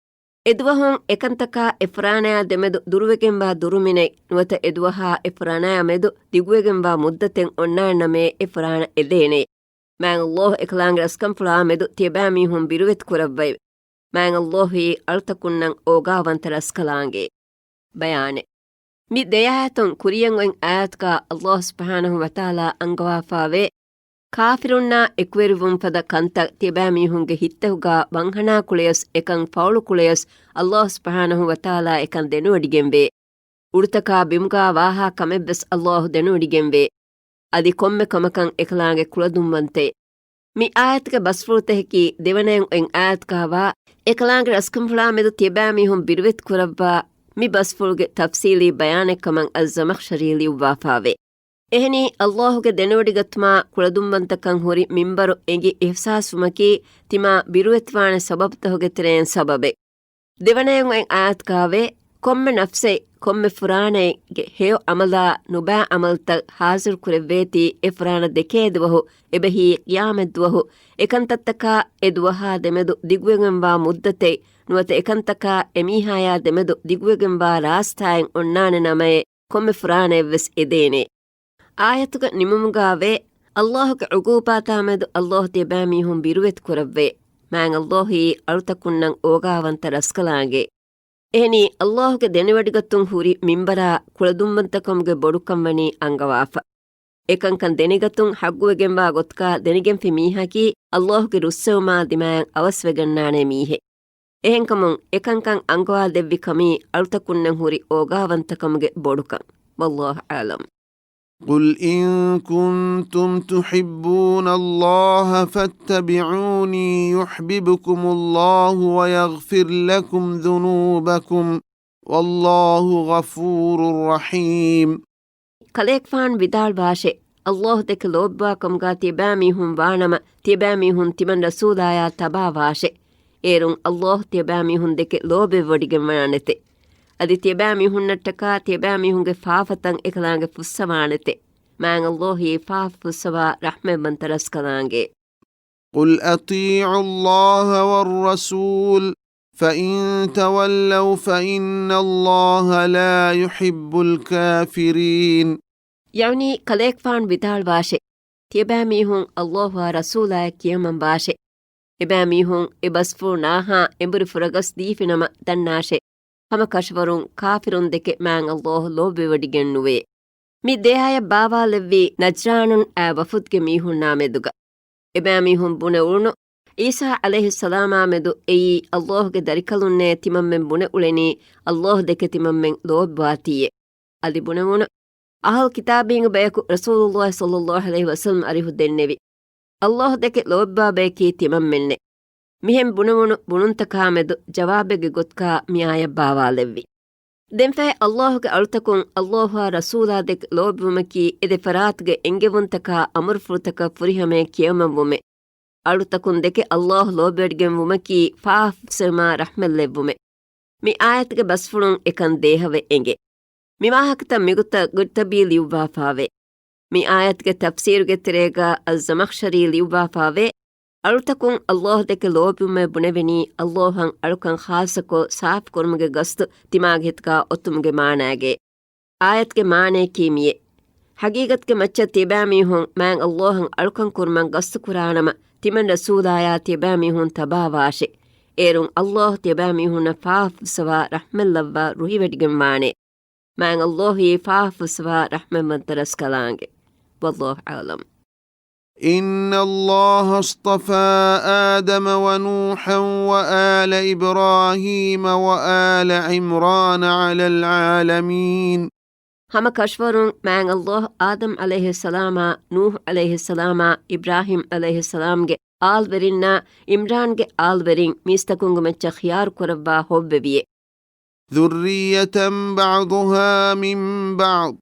އެދުވަހުން އެކަންތަކާ އެއްފުރާނަޔާ ދެމެދު ދުރުވެގެންވާ ދުރުމިނެއް ނުވަތަ އެދުވަހާ އެއްފުރާނަޔާ މެދު ދިގުވެގެންވާ މުއްދަތެއް އޮންނާނަމޭ އެއްފުރާނަ އެދޭނެ. މާތް ﷲ އެކަލާނގެ ރަސްކަންފުޅާ މެދު ތިޔަބައިމީހުން ބިރުވެތި ކުރައްވައި. މާތް ﷲ އީ އަޅުތަކުންނަށް އޯގާވަންތަ ރަސްކަލާނގެ. ބަޔާނެއް. މި ދެއާޔަތުން ކުރިޔަށް އޮތް އާޔަތުގަ ﷲ ސުބްޙާނަހޫ ވަތަޢާލާ އަންގަވާފާވޭ، ކާފިރުންނާ އެކުވެރިވުން ފަދަ ކަންތައް ތިޔަބައިމީހުންގެ ހިތްތަކުގަ ވަންހަނާ ކުޅެޔަސް އެކަން ފައުޅު ކުޅެޔަސް ﷲ ސުބްޙާނަހޫ ވަތަޢާލާ އެކަން ދެނެވޮޑިގެންވޭ. އުޑުތަކާ ބިމުގާ ވާހާ ކަމެއްވެސް ﷲ ދެނެވޮޑިގެންވޭ. އަދި ކޮންމެ ކަމަކަށް އެކަލާނގެ ކުޅަދުންވަންތައެއް. މި އާޔަތުގެ ބަސްފުޅުތަކަކީ ދެވަނައިން އޮތް އާޔަތުގާވާ އެކަލާނގެ ރަސްކަންފުޅާ މެދު ތިޔަބައިމީހުން ބިރުވެތި ކުރައްވާ މި ބަސްފުޅުގެ ތަފްސީލީ ބަޔާނެއްކަމަށް އައްޒަމަޚްޝަރީ ލިޔުއްވާފާވޭ. އެހެނީ، ﷲ ގެ ދެނެވޮޑިގަތުމާ ކުޅަދުންވަންތަކަން ހުރި މިންބަރު އެނގި އިޙްސާސްވުމަކީ ތިމާ ބިރުވެތިވާނެ ސަބަބުތަހުގެ ތެރެއިން ސަބަބެއް. ދެވަނައިން އޮތް އާޔަތުގާވޭ، ކޮންމެ ނަފްސެއް، ކޮންމެ ފުރާނައެއްގެ ހެޔޮ އަމަލާ ނުބައި އަމަލުތައް ޙާޟިރު ކުރެއްވޭތީ، އެ ފުރާނަ ދެކޭ ދުވަހު، އެބަހީ ޤިޔާމަތް ދުވަހު، އެކަންތައްތަކާ އެ ދުވަހާ ދެމެދު ދިގުވެގެންވާ މުއްދަތެއް، ނުވަތަ އެކަންތަކާ އެ މީހާޔާ ދެމެދު ދިގުވެގެންވާ ރާސްތާއެއް އޮންނާނެ ނަމައޭ، ކޮންމެ ފުރާނައެއްވެސް އެދޭނެ. އާޔަތުގެ ނިމުމުގާވޭ، ﷲ ގެ ޢުޤޫބާތާމެދު ﷲ ތިޔަބައިމީހުން ބިރުވެތި ކުރައްވޭ. މާތް ﷲ އީ އަޅުތަކުންނަށް އޯގާވަންތަ ރަސްކަލާނގެ. އެހެނީ، ﷲ ގެ ދެނެވޮޑިގަތުން ހުރި މިންވަރާ ކުޅަދުންވަންތަކަމުގެ ބޮޑުކަން ވަނީ އަންގަވާފަ. އެކަންކަން ދެނެގަތުން ޙައްޤުވެގެންވާ ގޮތަކާ ދެނެގެންފި މީހަކީ، ﷲ ގެ ރުއްސެވުމާ ދިމާޔަށް އަވަސްވެގަންނާނެ މީހެއް. އެހެންކަމުން، އެކަންކަން އަންގަވާދެއްވި ކަމީ އަޅުތަކުންނަށް ހުރި އޯގާވަންތަކަމުގެ ބޮޑުކަން. ވައްލާހު އަޢުލަމް. قل إن كنتم تحبون الله فاتبعوني يحببكم الله ويغفر لكم ذنوبكم والله غفور رحيم. ކަލޭގެފާނު ވިދާޅުވާށޭ، ﷲ ދެކެ ލޯބިވާކަމުގާ ތިޔަބައިމީހުން ވާނަމަ، ތިޔަބައިމީހުން ތިމަން ރަސޫލާޔާ ތަބާވާށޭ. އޭރުން ﷲ ތިޔަބައިމީހުން ދެކެ ލޯބިވެވޮޑިގެންވާނެތެ. އަދި ތިޔަބައިމީހުންނަށްޓަކާ ތިޔަބައިމީހުންގެ ފާފަތައް އެކަލާނގެ ފުއްސަވާނެތެ. މާތް ﷲ އީ ފާފަ ފުއްސަވާ ރަޙްމަތްވަންތަ ރަސްކަލާނގެ. قل أطيعوا الله والرسول فإن تولوا فإن الله لا يحب الكافرين. ޔަޢުނީ، ކަލޭގެފާނު ވިދާޅުވާށޭ، ތިޔަބައިމީހުން ﷲއާ ރަސޫލާއަށް ކިޔަމަންވާށޭ. އެބައިމީހުން އެ ބަސްފުޅު ނާހާ އެނބުރި ފުރަގަސް ދީފިނަމަ ދަންނާށޭ، ހަމަ ކަށަވަރުން ކާފިރުން ދެކެ މާތް ﷲ ލޯބިވެވޮޑިގެން ނުވޭ. މި ދެ އާޔަތް ބާވާލެއްވީ ނަޖްރާނުން އާ ވަފުދުގެ މީހުންނާ މެދުގަ. އެބައިމީހުން ބުނެ އުޅުނު، ޢީސާ ޢަލައިހިއްސަލާމާ މެދު އެއީ ﷲ ގެ ދަރިކަލުންނޭ، ތިމަންމެން ބުނެ އުޅެނީ ﷲ ދެކެ ތިމަންމެން ލޯބިވާތީއޭ. އަދި ބުނެވުނު، އަހުލު ކިތާބީންގެ ބަޔަކު ރަސޫލުﷲ ޞައްލަﷲ ޢަލައިހި ވަސައްލަމަ އަރިހު ދެންނެވި، ﷲ ދެކެ ލޯބިވާ ބަޔަކީ ތިމަންމެންނޭ. މިހެން ބުނެވުނު ބުނުންތަކާ މެދު ޖަވާބެއްގެ ގޮތުގާ މި އާޔަތް ބާވާލެއްވި. ދެންފަހެ ﷲ ގެ އަޅުތަކުން ﷲއާ ރަސޫލާ ދެކެ ލޯބިވުމަކީ އެ ދެ ފަރާތުގެ އެންގެވުންތަކާ އަމުރުފުޅުތަކަށް ފުރިހަމަޔަށް ކިޔަމަންވުމޭ. އަޅުތަކުން ދެކެ ﷲ ލޯބިވެޑިގެން ވުމަކީ ފާފަ ފުއްސެވުމާ ރަޙްމަތް ލެއްވުމޭ. މި އާޔަތުގެ ބަސްފުޅުން އެކަން ދޭހަވެ އެނގޭ. މި ވާހަކަތައް މިގޮތަށް ގުރްޠަބީ ލިޔުއްވާފާވޭ. މި އާޔަތުގެ ތަފްސީރުގެ ތެރޭގާ އައްޒަމަޚްޝަރީ ލިޔުއްވާފާވޭ، އަޅުތަކުން ﷲ ދެކެ ލޯބިވުމޭ ބުނެވެނީ، ﷲއަށް އަޅުކަން ޚާއްޞަކޮށް ސާފުކުރުމުގެ ގަސްދު ތިމާގެ ހިތުގާ އޮތުމުގެ މާނާގައި. އާޔަތުގެ މާނަޔަކީ މިއޭ. ޙަޤީޤަތުގެ މައްޗަށް ތިޔަބައިމީހުން މާތް ﷲއަށް އަޅުކަން ކުރުމަށް ގަސްދު ކުރާނަމަ، ތިމަން ރަސޫލާޔާ ތިޔަބައިމީހުން ތަބާވާށޭ. އޭރުން ﷲ ތިޔަބައިމީހުންނަށް ފާފަ ފުއްސަވާ ރަޙްމަތްލައްވާ ރުހިވެޑިގެންވާނެ. މާތް ﷲ އީ ފާފަ ފުއްސަވާ ރަޙްމަތްވަންތަ ރަސްކަލާނގެ. ވައްލާހު އަޢުލަމް. إن الله اصطفى آدم ونوحا وآل إبراهيم وآل عمران على العالمين. ހަމަ ކަށަވަރުން މާތް ﷲ އާދަމް ޢަލައިހިއްސަލާމާ، ނޫޙު ޢަލައިހިއްސަލާމާ، އިބްރާހީމް ޢަލައިހިއްސަލާމްގެ އާލްވެރިންނާ، ޢިމްރާންގެ އާލްވެރިން މީސްތަކުންގެ މައްޗަށް ޚިޔާރު ކުރައްވާ ހޮއްވެވިއޭ. ذرية بعضها من بعض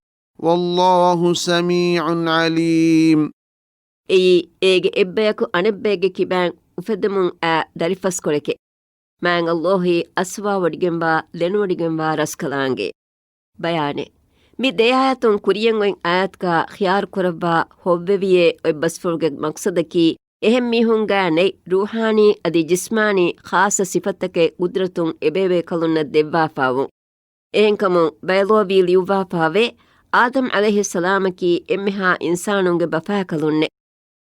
والله سميع عليم. އެއީ، އޭގެ އެއްބަޔަކު އަނެއްބައެއްގެ ކިބައިން އުފެދެމުން އައި ދަރިފަސްކޮޅެކޭ. މާތް ﷲ އީ އައްސަވާވޮޑިގެންވާ، ލެނުވޮޑިގެންވާ ރަސްކަލާނގެ. ބަޔާނެއް. މި ދެ އާޔަތުން ކުރިޔަށް އޮތް އާޔަތުގާ ޚިޔާރު ކުރައްވާ ހޮއްވެވިއޭ އޮތް ބަސްފުޅުގެ މަޤްޞަދަކީ، އެހެން މީހުންގާ ނެތް ރޫޙާނީ އަދި ޖިސްމާނީ ޚާއްޞަ ސިފަތަކެއް ޤުދްރަތުން އެބޭބޭކަލުންނަށް ދެއްވާފާވުން. އެހެންކަމުން ބައިލޯވީ ލިޔުއްވާފާވޭ، އާދަމް ޢަލައިހިއްސަލާމަކީ އެންމެހާ އިންސާނުންގެ ބަފާކަލުންނޭ.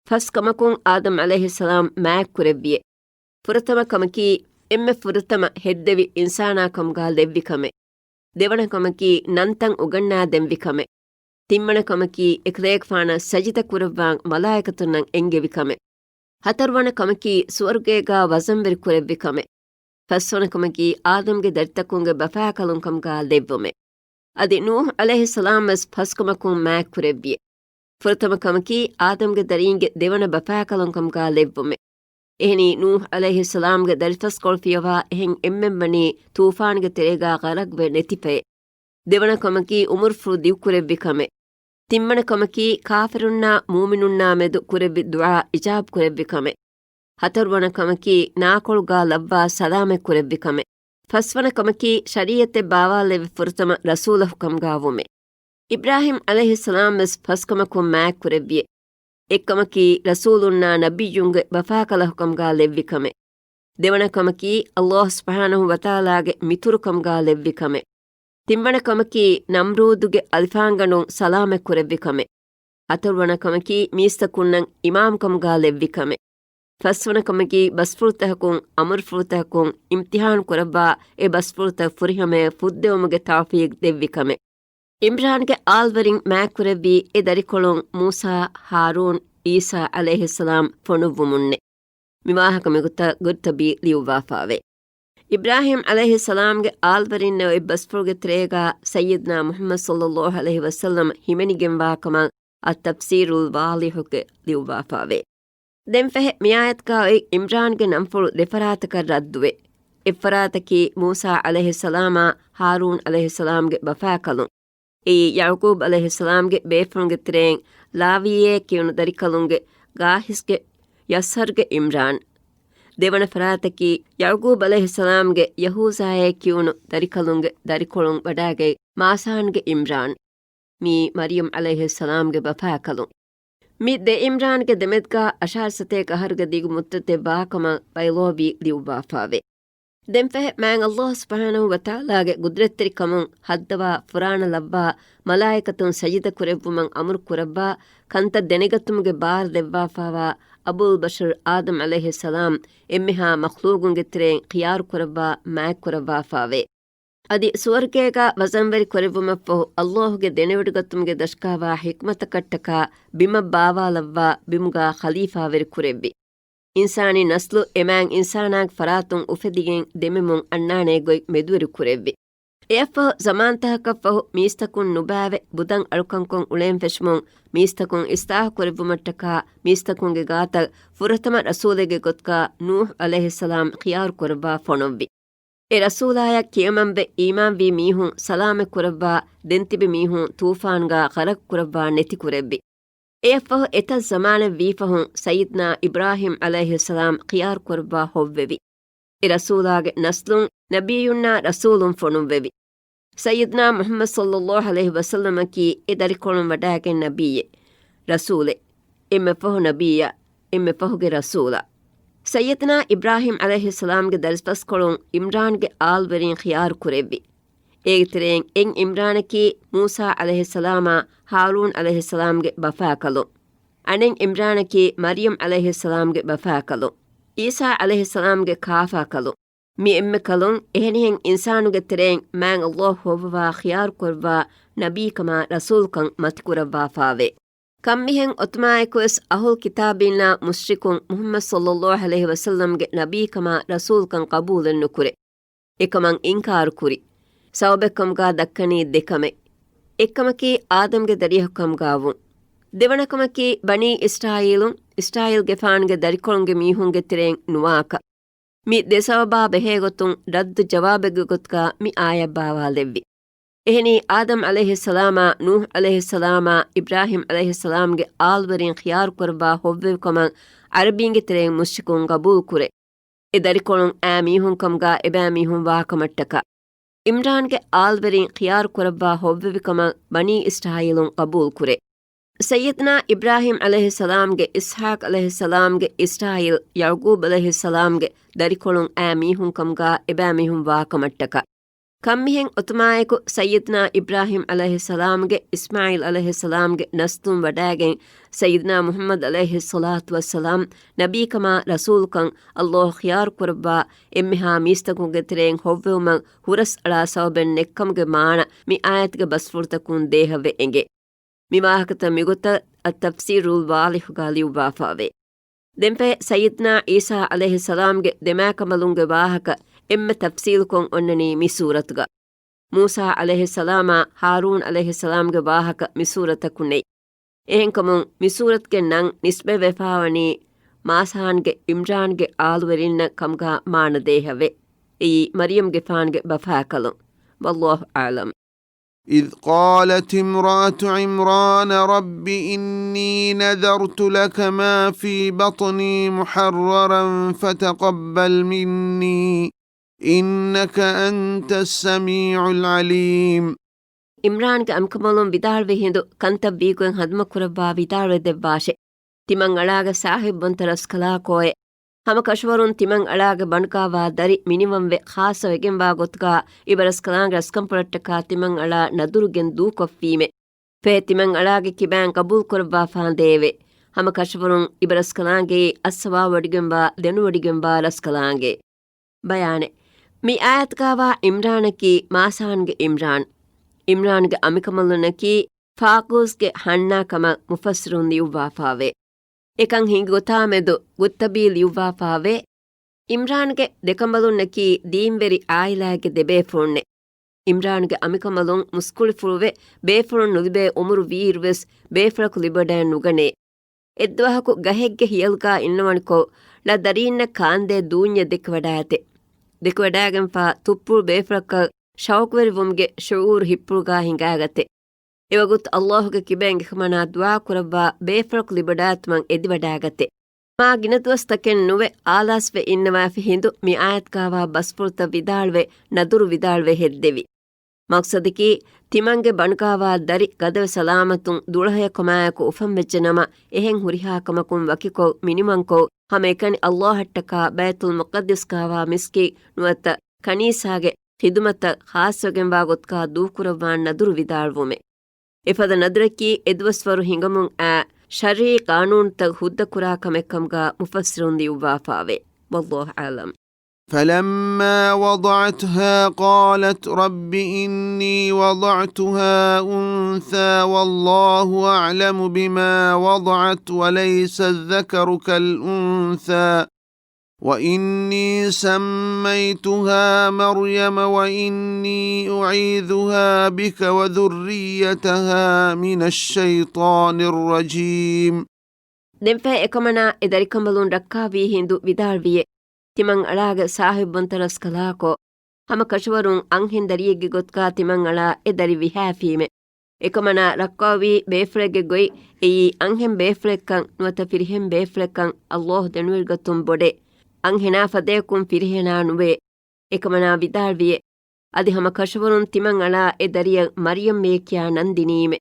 ފަސް ކަމަކުން އާދަމް ޢަލައިހިއްސަލާމް މާތްކުރެއްވިއޭ. ފުރަތަމަ ކަމަކީ، އެންމެ ފުރަތަމަ ހެއްދެވި އިންސާނާ ކަމުގާ ލެއްވި ކަމެއް. ދެވަނަ ކަމަކީ، ނަންތައް އުގަންނާ ދެންވި ކަމެއް. ތިންވަނަ ކަމަކީ، އެކަލޭގެފާނަށް ސަޖިދަ ކުރައްވާން މަލާއިކަތުންނަށް އެންގެވި ކަމެއް. ހަތަރުވަނަ ކަމަކީ، ސުވަރުގޭގާ ވަޒަންވެރި ކުރެއްވި ކަމެއް. ފަސްވަނަ ކަމަކީ، އާދަމްގެ ދަރިތަކުންގެ ބަފާކަލުން ކަމުގާ ލެއްވުމެއް. އަދި ނޫޙު ޢަލައިހިއްސަލާމް ވެސް ފަސް ކަމަކުން މާތްކުރެއްވިއޭ. ފުރަތަމަ ކަމަކީ، އާދަމްގެ ދަރީންގެ ދެވަނަ ބަފާކަލުން ކަމުގާ ލެއްވުމެއް. އެހެނީ، ނޫޙު ޢަލައިހިއްސަލާމްގެ ދަރިފަސްކޮޅު ފިޔަވާ އެހެން އެންމެން ވަނީ ޠޫފާންގެ ތެރޭގާ ޣަރަޤްވެ ނެތިފައޭ. ދެވަނަ ކަމަކީ، އުމުރުފުޅު ދިގުކުރެއްވި ކަމެއް. ތިންވަނަ ކަމަކީ، ކާފިރުންނާ މުއުމިނުންނާ މެދު ކުރެއްވި ދުޢާ އިޖާބު ކުރެއްވި ކަމެއް. ހަތަރުވަނަ ކަމަކީ، ނާކޮޅުގާ ލައްވާ ސަލާމަތް ކުރެއްވި ކަމެއް. ފަސްވަނަ ކަމަކީ، ޝަރީއަތެއް ބާވާލެއްވި ފުރަތަމަ ރަސޫލަކު ކަމުގާ ވުމެ. އިބްރާހީމް ޢަލައިހިއްސަލާމް ވެސް ފަސް ކަމަކުން މާތް ކުރެއްވިއެ. އެއްކަމަކީ، ރަސޫލުންނާ ނަބިއްޔުންގެ ބަފާކަލަކު ކަމުގާ ލެއްވި ކަމެ. ދެވަނަ ކަމަކީ، ﷲ ސުބްޙާނަހޫ ވަތަޢާލާގެ މިތުރު ކަމުގާ ލެއްވި ކަމެ. ތިންވަނަ ކަމަކީ، ނަމްރޫދުގެ އަލިފާންގަނޑުން ސަލާމަތް ކުރެއްވި ކަމެ. ހަތަރުވަނަ ކަމަކީ، މީސްތަކުންނަށް އިމާމް ކަމުގާ ލެއްވި ކަމެ. ފަސްވަނަ ކަމަކީ، ބަސްފުޅުތަކުން އަމުރުފުޅުތަކުން އިމްތިޙާން ކުރައްވާ، އެ ބަސްފުޅުތައް ފުރިހަމަޔަށް ފުއްދެވުމުގެ ތައުފީޤް ދެއްވި ކަމެ. އިމްރާންގެ އާލްވެރިން މާތްކުރެއްވީ އެ ދަރިކޮޅުން މޫސާ، ހާރޫން، ޢީސާ ޢަލައިހިއްސަލާމް ފޮނުއްވުމުންނެ. މި ވާހަކަ މިގޮތަށް ގުރްޠަބީ ލިޔުއްވާފާވޭ. އިބްރާހީމް ޢަލައިހިއްސަލާމްގެ އާލްވެރިންނަށް އޮތް ބަސްފުޅުގެ ތެރޭގާ ސައްޔިދުނާ މުޙައްމަދު ޞައްލައްލާހު ޢަލައިހި ވަސައްލަމް ހިމެނިގެންވާ ކަމަށް އައްތަފްސީރުލް ވާޟިޙުގެ ލިޔުއްވާފާވޭ. ދެން ފަހެ މިއާޔަތުގާ އޮތް އިމްރާންގެ ނަންފުޅު ދެފަރާތަކަށް ރައްދުވޭ. އެއްފަރާތަކީ މޫސާ ޢަލައިހިއްސަލާމާ ހާރޫން ޢަލައިހިއްސަލާމްގެ ބަފާކަލުން. އެއީ ޔަޢުޤޫބް ޢަލައިހިއްސަލާމްގެ ބޭފުޅުންގެ ތެރެއިން ލާވީއޭ ކިޔުނު ދަރިކަލުންގެ ގާހިސްގެ ޔަސްހަރްގެ އިމްރާން. ދެވަނަ ފަރާތަކީ ޔަޢުޤޫބް ޢަލައިހިއްސަލާމްގެ ޔަހޫޒާއޭ ކިޔުނު ދަރިކަލުންގެ ދަރިކޮޅުން ވަޑާގަތް މާސާންގެ އިމްރާން. މީ މަރްޔަމް ޢަލައިހިއްސަލާމްގެ ބަފާކަލުން. މި ދެ އިމްރާންގެ ދެމެދުގާ އަށާރަ ސަތޭކަ އަހަރުގެ ދިގު މުއްދަތެއް ވާކަމަށް ބައިޟާވީ ލިޔުއްވާފާވޭ. ދެންފަހެ މާތް ﷲ ސުބްޙާނަހޫ ވަތަޢާލާގެ ޤުދްރަތްތެރިކަމުން ހައްދަވާ ފުރާނަ ލައްވާ މަލާއިކަތުން ސަޖިދަ ކުރެއްވުމަށް އަމުރު ކުރައްވާ ކަންތައް ދެނެގަތުމުގެ ބާރު ދެއްވާފާވާ އަބުލް ބަޝަރު އާދަމް ޢަލައިހިއްސަލާމް އެންމެހާ މަޚްލޫޤުންގެ ތެރެއިން ޚިޔާރު ކުރައްވާ މާތް ކުރައްވާފާވޭ. އަދި ސުވަރުގޭގާ ވަޒަންވެރި ކުރެއްވުމަށްފަހު ﷲ ގެ ދެނެވޮޑިގަތުމުގެ ދަށުގާވާ ޙިކްމަތަކަށްޓަކާ ބިމަށް ބާވާލައްވާ ބިމުގާ ޚަލީފާވެރި ކުރެއްވި. އިންސާނީ ނަސްލު އެ މާތް އިންސާނާގެ ފަރާތުން އުފެދިގެން ދެމެމުން އަންނާނޭ ގޮތް މެދުވެރި ކުރެއްވި. އެއަށްފަހު ޒަމާންތަކަކަށްފަހު މީސްތަކުން ނުބައިވެ ބުދަން އަޅުކަންކޮށް އުޅެން ފެށުމުން މީސްތަކުން އިސްލާހު ކުރެއްވުމަށްޓަކާ މީސްތަކުންގެ ގާތަށް ފުރަތަމަ ރަސޫލެއްގެ ގޮތުގާ ނޫޙު ޢަލައިހިއްސަލާމް ޚިޔާރު ކުރައްވާ ފޮނުއްވި. އެ ރަސޫލާޔަށް ކިޔަމަންވެ އީމާންވީ މީހުން ސަލާމަތް ކުރައްވާ ދެން ތިބި މީހުން ތޫފާންގާ ޣަރަޤު ކުރައްވާ ނެތި ކުރެއްވި. އެއަށްފަހު އެތައް ޒަމާނެއް ވީފަހުން ސައްޔިދުނާ އިބްރާހީމް ޢަލައިހިއްސަލާމް ޚިޔާރު ކުރައްވާ ހޮއްވެވި. އެ ރަސޫލާގެ ނަސްލުން ނަބިއްޔުންނާ ރަސޫލުން ފޮނުއްވެވި. ސައްޔިދުނާ މުޙައްމަދު ޞައްލައްލާހު ޢަލައިހި ވަސައްލަމަކީ އެ ދަރިކޮޅުން ވަޑާގެން ނަބިއްޔެއް، ރަސޫލެއް، އެންމެ ފަހު ނަބިއްޔާ، އެންމެ ފަހުގެ ރަސޫލާ. ސައްޔިދުނާ އިބްރާހީމް ޢަލައިހިއްސަލާމްގެ ދަރިފަސްކޮޅުން އިމްރާންގެ އާލްވެރިން ޚިޔާރު ކުރެއްވި. އޭގެ ތެރެއިން އެއް އިމްރާނަކީ މޫސާ ޢަލައިހިއްސަލާމާ ހާރޫން ޢަލައިހިއްސަލާމްގެ ބަފާކަލުން. އަނެއް އިމްރާނަކީ މަރްޔަމް ޢަލައިހިއްސަލާމްގެ ބަފާކަލުން، ޢީސާ ޢަލައިހިއްސަލާމްގެ ކާފާކަލުން. މި އެންމެ ކަލުން އެހެނިހެން އިންސާނުގެ ތެރެއިން މާތް ﷲ ހޮއްވަވާ ޚިޔާރުކުރައްވާ ނަބީކަމާ ރަސޫލްކަން މަތިކުރައްވާފާވޭ. ކަންމިހެން އޮތުމާއެކުވެސް އަހުލު ކިތާބީންނާ މުޝްރިކުން މުޙައްމަދު ޞައްލައްލާހު ޢަލައިހި ވަސައްލަމްގެ ނަބީކަމާ ރަސޫލްކަން ޤަބޫލެއް ނުކުރޭ. އެކަމަށް އިންކާރު ކުރި. ސަބަބެއްކަމުގާ ދައްކަނީ ދެކަމެއް. އެއްކަމަކީ އާދަމްގެ ދަރިޔަކު ކަމުގާ ވުން. ދެވަނަ ކަމަކީ ބަނީ އިސްރާއީލުން، އިސްރާއީލްގެފާނުގެ ދަރިކޮޅުންގެ މީހުންގެ ތެރެއިން ނުވާކަށް. މި ދެ ސަބަބާ ބެހޭގޮތުން ރައްދު ޖަވާބެއްގެ ގޮތުގާ މި އާޔަތް ބާވާލެއްވި. އެހެނީ، އާދަމް ޢަލައިހިއްސަލާމާ، ނޫޙު ޢަލައިހިއްސަލާމާ، އިބްރާހީމް ޢަލައިހިއްސަލާމްގެ އާލްވެރިން ޚިޔާރުކުރައްވާ ހޮއްވެވިކަމަށް ޢަރަބީންގެ ތެރެއިން މުޝްރިކުން ގަބޫލުކުރޭ. އެ ދަރިކޮޅުން އާ މީހުންކަމުގާ އެބައިމީހުން ވާކަމަށްޓަކާ. އިމްރާންގެ އާލްވެރިން ޚިޔާރު ކުރައްވާ ހޮއްވެވިކަމަށް ބަނީ އިސްރާއީލުން ޤަބޫލުކުރޭ. ސައްޔިދުނާ އިބްރާހީމް ޢަލައިހިއްސަލާމްގެ، އިސްޙާޤް ޢަލައިހިއްސަލާމްގެ، އިސްރާއީލް، ޔަޢުޤޫބް ޢަލައިހިއްސަލާމްގެ ދަރިކޮޅުން އާ މީހުންކަމުގާ އެބައިމީހުން ވާކަމަށްޓަކާ. ކަންމިހެން އޮތުމާއެކު ސައްޔިދުނާ އިބްރާހީމް ޢަލައިހިއްސަލާމްގެ، އިސްމާޢީލް ޢަލައިހިއްސަލާމްގެ ނަސްލުން ވަޑާގެން ސައްޔިދުނާ މުޙައްމަދު ޢަލައިހިއްޞަލާތު ވައްސަލާމް ނަބީކަމާ ރަސޫލުކަން ﷲ ޚިޔާރު ކުރައްވާ އެންމެހާ މީސްތަކުންގެ ތެރެއިން ހޮއްވެވުމަށް ހުރަސްއަޅާ ސަބަބެއް ނެތްކަމުގެ މާނަ މި އާޔަތުގެ ބަސްފުޅުތަކުން ދޭހަވެ އެނގޭ. މި ވާހަކަތައް މިގޮތަށް އައްތަފްސީރުލް ވާޟިޙުގާ ލިޔުއްވާފާވޭ. ދެންފަހެ ސައްޔިދުނާ ޢީސާ ޢަލައިހިއްސަލާމްގެ ދެމާކަނބަލުންގެ ވާހަކަ އެންމެ ތަފްސީލުކޮށް އޮންނަނީ މި ސޫރަތުގަ. މޫސާ ޢަލައިހިއްސަލާމާ ހާރޫން ޢަލައިހިއްސަލާމްގެ ވާހަކަ މި ސޫރަތަކު ނެތް. އެހެންކަމުން މި ސޫރަތުގެ ނަން ނިސްބަތްވެފާވަނީ މާސާންގެ އިމްރާންގެ އާލުވެރިންނަށް ކަމުގާ މާނަ ދޭހަވެ. އެއީ މަރްޔަމްގެފާނުގެ ބަފާކަލުން. ވައްލާހު އަޢްލަމް. إذ قالت امرأة عمران رب إني نذرت لك ما في بطني محررا فتقبل مني إنك أنت السميع العليم. އިމްރާންގެ އަނބިކަނބަލުން ވިދާޅުވި ހިނދު ކަންތައް ވީގޮތް ހަނދުމަކުރައްވާ ވިދާޅުވެ ދެއްވާށެ. ތިމަންއަޅާގެ ސާހިބުންތަ ރަސްކަލާކޯއެ. ހަމަ ކަށަވަރުން ތިމަންއަޅާގެ ބަނޑުގާވާ ދަރި މިނިވަންވެ ޚާއްޞަވެގެންވާ ގޮތުގާ އިބަރަސްކަލާނގެ ރަސްކަންފުޅަށްޓަކާ ތިމަންއަޅާ ނަދުރުގެން ދޫކޮށްފީމެ. ފޭ ތިމަންއަޅާގެ ކިބައިން ގަބޫލުކުރައްވާފާނދޭވެ. ހަމަ ކަށަވަރުން އިބަރަސްކަލާނގެއީ އައްސަވާވޮޑިގެންވާ ދެނުވޮޑިގެންވާ ރަސްކަލާނގެ. ބަޔާނެއް. މި އާޔަތުގާވާ އިމްރާނަކީ މާސާންގެ އިމްރާން. އިމްރާންގެ އަނބިކަނބަލުންނަކީ ފާޤޫސްގެ ހަންނާ ކަމަށް މުފައްސިރުން ލިޔުއްވާފާވޭ. އެކަން ހިނގި ގޮތާމެދު ގުއްތަބީ ލިޔުއްވާފާވޭ. އިމްރާންގެ ދެކަނބަލުންނަކީ ދީންވެރި އާއިލާއެއްގެ ދެބޭފުޅުންނެއް. އިމްރާންގެ އަނބިކަނބަލުން މުސްކުޅިފުޅުވެ، ބޭފުޅުން ނުލިބޭ އުމުރު ވީއިރުވެސް ބޭފުޅަކު ލިބިވަޑައެއް ނުގަނޭ. އެއްދުވަހަކު ގަހެއްގެ ހިޔަލުގާ އިންނަވަނިކޮށް، ޅަ ދަރީންނަށް ކާންދޭ ދޫންޏެއް ދެކިވަޑާގަތެ. ދެކިވަޑާގެންފާ ތުއްޕުޅު ބޭފުޅަކަށް ޝައުޤުވެރިވުމުގެ ޝުޢޫރު ހިއްޕުޅުގާ ހިނގާގަތެ. އެވަގުތު އައްލާހުގެ ކިބައިން އެކަމަނާ ދުޢާ ކުރައްވާ ބޭފުޅަކު ލިބިވަޑާގަތުމަށް އެދިވަޑާގަތެ. މާ ގިނަ ދުވަސްތަކެއް ނުވެ އާލާސްވެ އިންނަވާފި ހިނދު މި އާޔަތުގާވާ ބަސްފުޅުތައް ވިދާޅުވެ ނަދުރު ވިދާޅުވެ ހެއްދެވި. މަޤްޞަދަކީ، ތިމަންގެ ބަނޑުގާވާ ދަރި ގަދަވެ ސަލާމަތުން ދުޅަހެޔަކު މާޔަކު އުފަންވެއްޖެނަމަ، އެހެން ހުރިހާ ކަމަކުން ވަކިކޮށް، މިނިވަންކޮށް، ހަމައެކަނި އައްލާހަށްޓަކާ ބައިތުލް މުޤައްދަސްގާވާ މިސްކިތް ނުވަތަ ކަނީސާގެ ޚިދުމަތަށް ޚާއްޞަވެގެންވާ ގޮތުގާ ދޫކުރައްވާން ނަދުރު ވިދާޅުވުމެ. އެފަދަ ނަދުރަކީ އެދުވަސްވަރު ހިނގަމުން އައި ޝަރްޢީ ޤާނޫނުތައް ހުއްދަކުރާ ކަމެއްކަމުގާ މުފައްސިރުން ލިޔުއްވާފާވޭ. والله أعلم. فلما وضعتها قالت رب إني وضعتها أنثى والله أعلم بما وضعت وليس الذكر كالأنثى وإني سميتها مريم وإني أعيذها بك وذريتها من الشيطان الرجيم. ދެންފަހެ އެކަމަނާ އެ ދަރިކަނބަލުން ރައްކާވީ ހިނދު ވިދާޅުވިއެ. ތިމަންއަޅާގެ ސާހިބުންތަ ރަސްކަލާކޯ. ހަމަ ކަށަވަރުން އަންހެން ދަރިއެއްގެ ގޮތުގާ ތިމަންއަޅާ އެ ދަރި ވިހާފީމެ. އެކަމަނާ ރައްކާވީ ބޭފުޅެއްގެ ގޮތް އެއީ އަންހެން ބޭފުޅެއްކަން ނުވަތަ ފިރިހެން ބޭފުޅެއްކަން އައްލާހު ދެނެވޮޑިގަތުން ބޮޑެ. އަންހެނާ ފަދަޔަކުން ފިރިހެނާ ނުވޭ. އެކަމަނާ ވިދާޅުވިއެ. އަދި ހަމަ ކަށަވަރުން ތިމަންއަޅާ އެ ދަރިއަށް މަރްޔަމްއޭ ކިޔާ ނަން ދިނީމެ.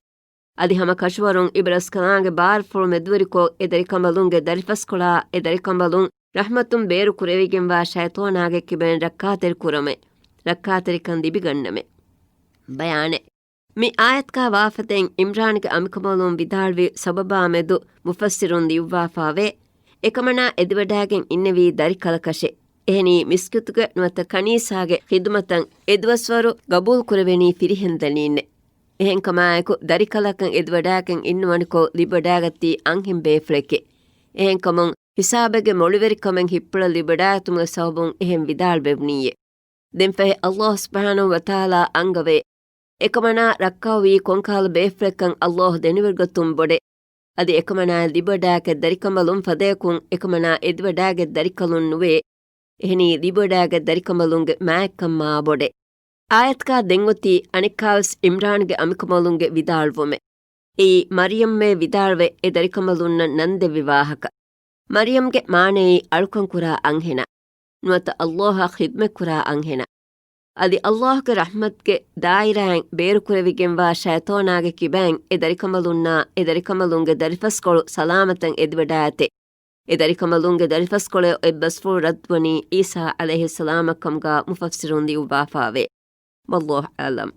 އަދި ހަމަ ކަށަވަރުން އިބަރަސްކަލާނގެ ބާރުފުޅު މެދުވެރިކޮށް އެ ދަރިކަނބަލުންގެ ދަރިފަސްކޮޅާ އެ ދަރިކަނބަލުން ރަޙްމަތުން ބޭރު ކުރެވިގެންވާ ޝައިޠާނާގެ ކިބައިން ރައްކާތެރި ކުރަމެ. ރައްކާތެރިކަން ލިބިގަންނަމެ. ބަޔާނެއް. މި އާޔަތުގާ ވާފަދައިން އިމްރާންގެ އަނބިކަނބަލުން ވިދާޅުވި ސަބަބާމެދު މުފައްސިރުން ލިޔުއްވާފާވޭ. އެކަމަނާ އެދިވަޑާގެން އިންނެވީ ދަރިކަލަކަށެ. އެހެނީ މިސްކިތުގެ ނުވަތަ ކަނީސާގެ ޚިދުމަތަށް އެދުވަސްވަރު ގަބޫލު ކުރެވެނީ ފިރިހެން ދަނީންނެ. އެހެންކަމާއެކު ދަރިކަލަކަށް އެދިވަޑާގެން އިންނަވަނިކޮށް ލިބިވަޑާގަތީ އަންހެން ބޭފުޅެކެ. އެހެންކަމުން ހިސާބެއްގެ މޮޅިވެރިކަމެއް ހިއްޕުޅަށް ލިބިވަޑާގަތުމުގެ ސަބަބުން އެހެން ވިދާޅުވެވުނީއޭ. ދެންފަހެ އައްލާހު ސުބްޙާނަހު ވަތަޢާލާ އަންގަވޭ. އެކަމަނާ ރައްކާވީ ކޮންކަހަލަ ބޭފުޅެއްކަން އައްލާހު ދެނެވޮޑިގަތުން ބޮޑެ. އަދި އެކަމަނާއަށް ލިބިވަޑާގަތް ދަރިކަނބަލުން ފަދަޔަކުން އެކަމަނާ އެދިވަޑާގަތް ދަރިކަލުން ނުވޭ. އެހެނީ ލިބިވަޑާގަތް ދަރިކަނބަލުންގެ މާތްކަން މާ ބޮޑެ. އާޔަތުގާ ދެންއޮތީ އަނެއްކާވެސް އިމްރާންގެ އަނބިކަނބަލުންގެ ވިދާޅުވުމެ. އެއީ މަރްޔަމްއޭ ވިދާޅުވެ އެ ދަރިކަނބަލުންނަށް ނަން ދެއްވި ވާހަކަ. މަރްޔަމްގެ މާނައީ އަޅުކަން ކުރާ އަންހެނާ. ނުވަތަ އައްލާހަށް ޚިދުމަތް ކުރާ އަންހެނާ. އަދި އައްލާހުގެ ރަޙްމަތުގެ ދާއިރާއިން ބޭރު ކުރެވިގެންވާ ޝައިޠާނާގެ ކިބައިން އެ ދަރިކަނބަލުންނާ އެ ދަރިކަނބަލުންގެ ދަރިފަސްކޮޅު ސަލާމަތަށް އެދިވަޑާގަތެ. އެ ދަރިކަނބަލުންގެ ދަރިފަސްކޮޅެއް އޮތް ބަސްފުޅު ރައްދުވަނީ ޢީސާ ޢަލައިހިއްސަލާމަށް ކަމުގާ މުފައްސިރުން ލިޔުއްވާފާވޭ. والله أعلم.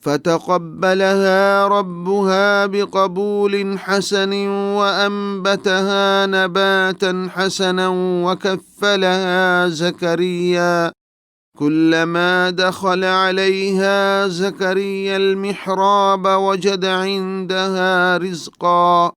فتقبلها ربها بقبول حسن وأنبتها نباتا حسنا وكفلها زكريا. كلما دخل عليها زكريا المحراب وجد عندها رزقا.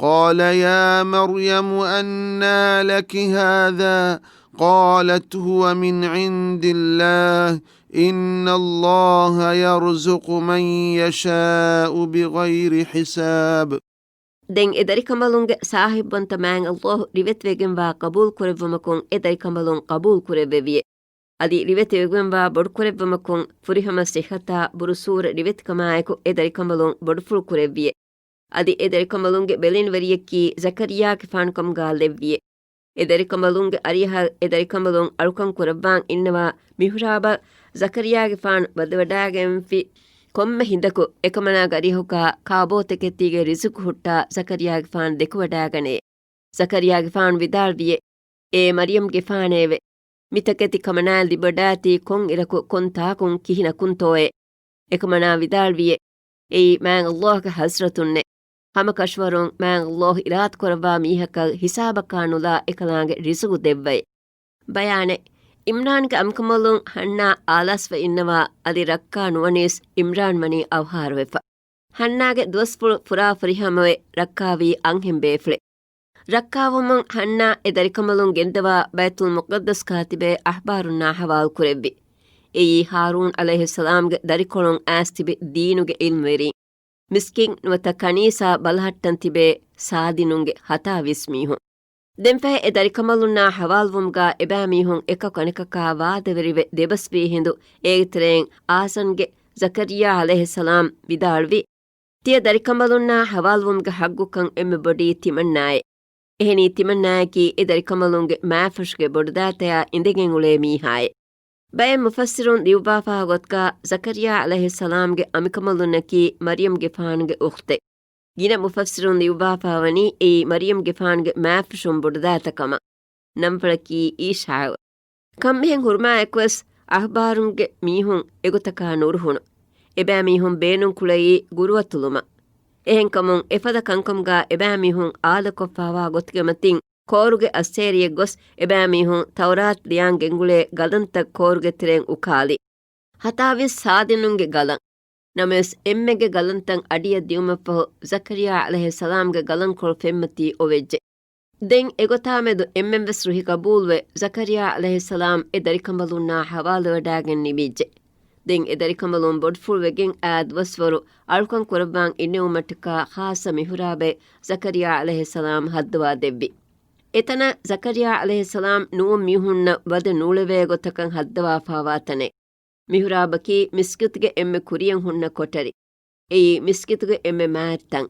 قال يا مريم أنى لك هذا؟ قالت هو من عند الله، إن الله يرزق من يشاء بغير حساب. ދެން އެ ދަރިކަނބަލުންގެ ސާހިބުންތަ މާތް އައްލާހު ރިވެތިވެގެންވާ ޤަބޫލު ކުރެއްވުމަކުން އެ ދަރިކަނބަލުން ޤަބޫލު ކުރެއްވެވިއެ. އަދި ރިވެތިވެގެންވާ ބޮޑުކުރެއްވުމަކުން ފުރިހަމަ ޞިއްޙަތާ ބުރުސޫރަ ރިވެތިކަމާއެކު އެ ދަރިކަނބަލުން ބޮޑުފުޅު ކުރެއްވިއެ. އަދި އެ ދަރިކަނބަލުންގެ ބެލެނިވެރިޔަކީ ޒަކަރިއްޔާގެފާނު ކަމުގާ ލެއްވިއެ. އެ ދަރިކަނބަލުންގެ އަރިހަށް އެ ދަރިކަނބަލުން އަޅުކަން ކުރައްވާން އިންނަވާ މިހުރާބަށް ޒަކަރިޔާގެފާނު ވަދެވަޑާގެންފި ކޮންމެ ހިނދަކު އެކަމަނާގެ އަރިހުގާ ކާބޯތަކެތީގެ ރިޒުގު ހުއްޓާ ޒަކަރިޔާގެފާނު ދެކެވަޑާގަނޭ. ޒަކަރިޔާގެފާނު ވިދާޅުވިއޭ، އޭ މަރިޔަމްގެފާނޭވެ! މިތަކެތި ކަމަނާއަށް ލިބިވަޑާތީ ކޮން އިރަކު ކޮން ތާކުން ކިހިނަކުންތޯއޭ؟ އެކަމަނާ ވިދާޅުވިއޭ، އެއީ މާތް ﷲ ގެ ޙަޟްރަތުންނޭ. ހަމަކަށަވަރުން މާތް ﷲ އިރާދަކުރައްވާ މީހަކަށް ހިސާބަކާ ނުލާ އެކަލާނގެ ރިޒުގު ދެއްވައޭ. ބަޔާނެއް، އިމްރާންގެ އަނބިކަނބަލުން ޙަންނާ އާލާސްވެ އިންނަވާ އަދި ރައްކާ ނުވަނީސް އިމްރާން ވަނީ އަވަހާރަވެފަ. ޙަންނާގެ ދުވަސްފުޅު ފުރާ ފުރިހަމަވެ ރައްކާވީ އަންހެން ބޭފުޅެއް. ރައްކާވުމުން ޙަންނާ އެ ދަރިކަނބަލުން ގެންދަވާ ބައިތުލް މުޤައްދަސްގާ ތިބޭ އަޙްބާރުންނާ ޙަވާލު ކުރެއްވި. އެއީ ހާރޫން ޢަލައިހިއްސަލާމްގެ ދަރިކޮޅުން އައިސް ތިބި ދީނުގެ ޢިލްމުވެރީން. މިސްކިތް ނުވަތަ ކަނީސާ ބަލަހައްޓަން ތިބޭ ސާދިނުންގެ ހަތާވީސް މީހުން. ދެންފަހެ އެ ދަރިކަނބަލުންނާ ޙަވާލުވުމުގާ އެބައިމީހުން އެކަކު އަނެކަކާ ވާދަވެރިވެ ދެބަސްވީ ހިނދު އޭގެ ތެރެއިން އާސަންގެ ޒަކަރިޔާ ޢަލައިހިއްސަލާމް ވިދާޅުވި، ތިޔަ ދަރިކަނބަލުންނާ ޙަވާލުވުމުގެ ޙައްޤުކަން އެންމެ ބޮޑީ ތިމަންނާއޭ. އެހެނީ ތިމަންނާއަކީ އެ ދަރިކަނބަލުންގެ މާފުށުގެ ބޮޑުދާތަޔާ އިނދެގެން އުޅޭ މީހާއޭ. ބައެއް މުފައްސިރުން ލިޔުއްވާފާ ގޮތުގާ ޒަކަރިޔާ ޢަލައިހިއްސަލާމްގެ އަނބިކަނބަލުންނަކީ މަރިޔަމްގެފާނުގެ އުޚްތެއް. ގިނަ މުފައްސިރުން ލިޔުއްވާފާވަނީ އެއީ މަރިޔަމްގެފާނުގެ މާފުށުން ބޮޑުދާތަ ކަމަށް. ނަންފުޅަކީ އީޝާޢު. ކަންމިހެން ހުރުމާއެކުވެސް އަޚްބާރުންގެ މީހުން އެގޮތަކާ ނުރުހުނު. އެބައިމީހުން ބޭނުންކުޅައީ ގުރުއަތުލުމަށް. އެހެންކަމުން އެފަދަ ކަންކަމުގާ އެބައިމީހުން އާލަކޮށްފާވާ ގޮތުގެ މަތިން ކޯރުގެ އައްސޭރިއެއް ގޮސް އެބައިމީހުން ތައުރާތު ލިޔާން ގެންގުޅޭ ގަލަންތައް ކޯރުގެ ތެރެއިން އުކާލި. ހަތާވީސް ސާދިނުންގެ ގަލަން. ނަމަވެސް އެންމެގެ ގަލަންތައް އަޑިއަށް ދިއުމަށްފަހު ޒަކަރިޔާ ޢަލައިހިއްސަލާމްގެ ގަލަންކޮޅު ފެންމަތީ އޮވެއްޖެ. ދެން އެގޮތާ މެދު އެންމެންވެސް ރުހި ގަބޫލުވެ، ޒަކަރިޔާ ޢަލައިހިއްސަލާމް އެ ދަރިކަނބަލުންނާ ޙަވާލުވެވަޑާގެން ނިމިއްޖެ. ދެން އެ ދަރިކަނބަލުން ބޮޑުފުޅުވެގެން އާ ދުވަސްވަރު އަޅުކަން ކުރައްވާން އިންނެވުމަށްޓަކާ ޚާއްޞަ މިޙުރާބެއް ޒަކަރިޔާ ޢަލައިހިއްސަލާމް ހައްދަވާ ދެއްވި. އެތަނަށް ޒަކަރިޔާ ޢަލައިހިއްސަލާމް ނޫން މީހުންނަށް ވަދެ ނޫޅެވޭ ގޮތަކަށް ހައްދަވާފާވާ ތަނެއް. މިޙުރާބަކީ މިސްކިތުގެ އެންމެ ކުރިޔަށް ހުންނަ ކޮޓަރި. އެއީ މިސްކިތުގެ އެންމެ މާތް ތަން.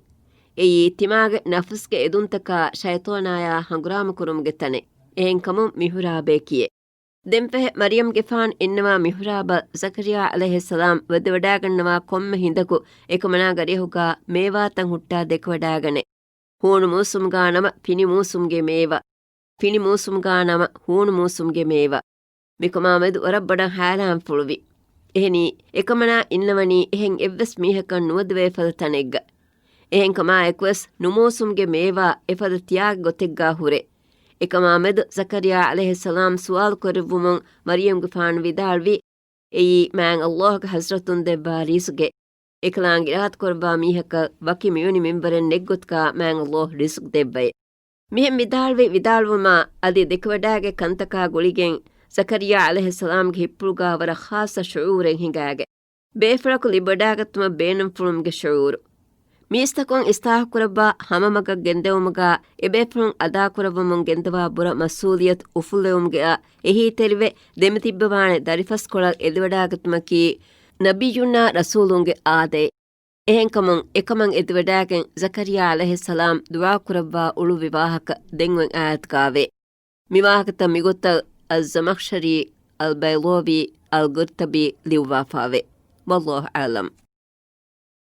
އެއީ ތިމާގެ ނަފުސްގެ އެދުންތަކާ ޝައިޠާނާޔާ ހަނގުރާމަކުރުމުގެ ތަނެއް. އެހެންކަމުން މިޙުރާބޭ ކިޔޭ. ދެންފަހެ މަރިޔަމްގެފާނު އިންނަވާ މިޙުރާބަށް ޒަކަރިޔާ ޢަލައިހިއްސަލާމް ވަދެވަޑާގަންނަވާ ކޮންމެ ހިނދަކު އެކަމަނާގެ އަރިހުގާ މޭވާތައް ހުއްޓާ ދެކެވަޑާގަނޭ. ހޫނު މޫސުމުގާ ނަމަ ފިނި މޫސުމުގެ މޭވާ، ފިނި މޫސުމުގާ ނަމަ ހޫނު މޫސުމުގެ މޭވާ. މިކަމާ މެދު ވަރަށް ބޮޑަށް ހައިރާންފުޅުވި. އެހެނީ، އެކަމަނާ އިންނަވަނީ އެހެން އެއްވެސް މީހަކަށް ނުވަދެވޭ ފަދަ ތަނެއްގަ. އެހެންކަމާއެކުވެސް ނުމޫސުމުގެ މޭވާ އެފަދަ ތިޔާގެ ގޮތެއްގާ ހުރޭ. އެކަމާ މެދު ޒަކަރިޔާ ޢަލައިހިއްސަލާމް ސުވާލު ކުރެއްވުމުން މަރިޔަމްގެފާނު ވިދާޅުވީ، އެއީ މާތް ﷲ ގެ ޙަޟްރަތުން ދެއްވާ ރިޒުގެއް. އެކަލާނގެ އިރާދަކުރައްވާ މީހަކަށް ވަކި މިވެނި މިންވަރެއް ނެތްގޮތަކާ މާތް ﷲ ރިޒުގު ދެއްވައޭ. މިހެން ވިދާޅުވި ވިދާޅުވުމާ އަދި ދެކެވަޑާގެ ކަންތަކާ ގުޅިގެން ޒަކަރިޔާ ޢަލައިހިއްސަލާމްގެ ހިތްޕުޅުގާ ވަރަށް ޚާއްޞަ ޝުޢޫރެއް ހިނގާގެ. ބޭފުޅަކު ލިބިވަޑާގަތުމަށް ބޭނުންފުޅުމުގެ ޝުޢޫރު. މީސްތަކުން އިސްލާޙު ކުރައްވާ ހަމަ މަގަށް ގެންދެވުމުގާ އެބޭފުޅުން އަދާކުރައްވަމުން ގެންދަވާ ބުރަ މަސްއޫލިއްޔަތު އުފުއްލެވުމުގެއަށް އެހީތެރިވެ ދެމިތިއްބަވާނެ ދަރިފަސްކޮޅަށް އެދިވަޑާގަތުމަކީ ނަބިއްޔުންނާ ރަސޫލުންގެ އާދައެއް. އެހެންކަމުން އެކަމަށް އެދިވަޑާގެން ޒަކަރިޔާ ޢަލައިހިއްސަލާމް ދުޢާ ކުރައްވާ އުޅުއްވި ވާހަކަ ދެން އޮތް އާޔަތުގާވޭ. މިވާހަކަތައް މިގޮތަށް އައްޒަމަޚްޝަރީ، އަލްބައިޟާވީ، އަލްގުރްޠަބީ ލިޔުއްވާފާވޭ. ވައްލާހު އަޢްލަމް.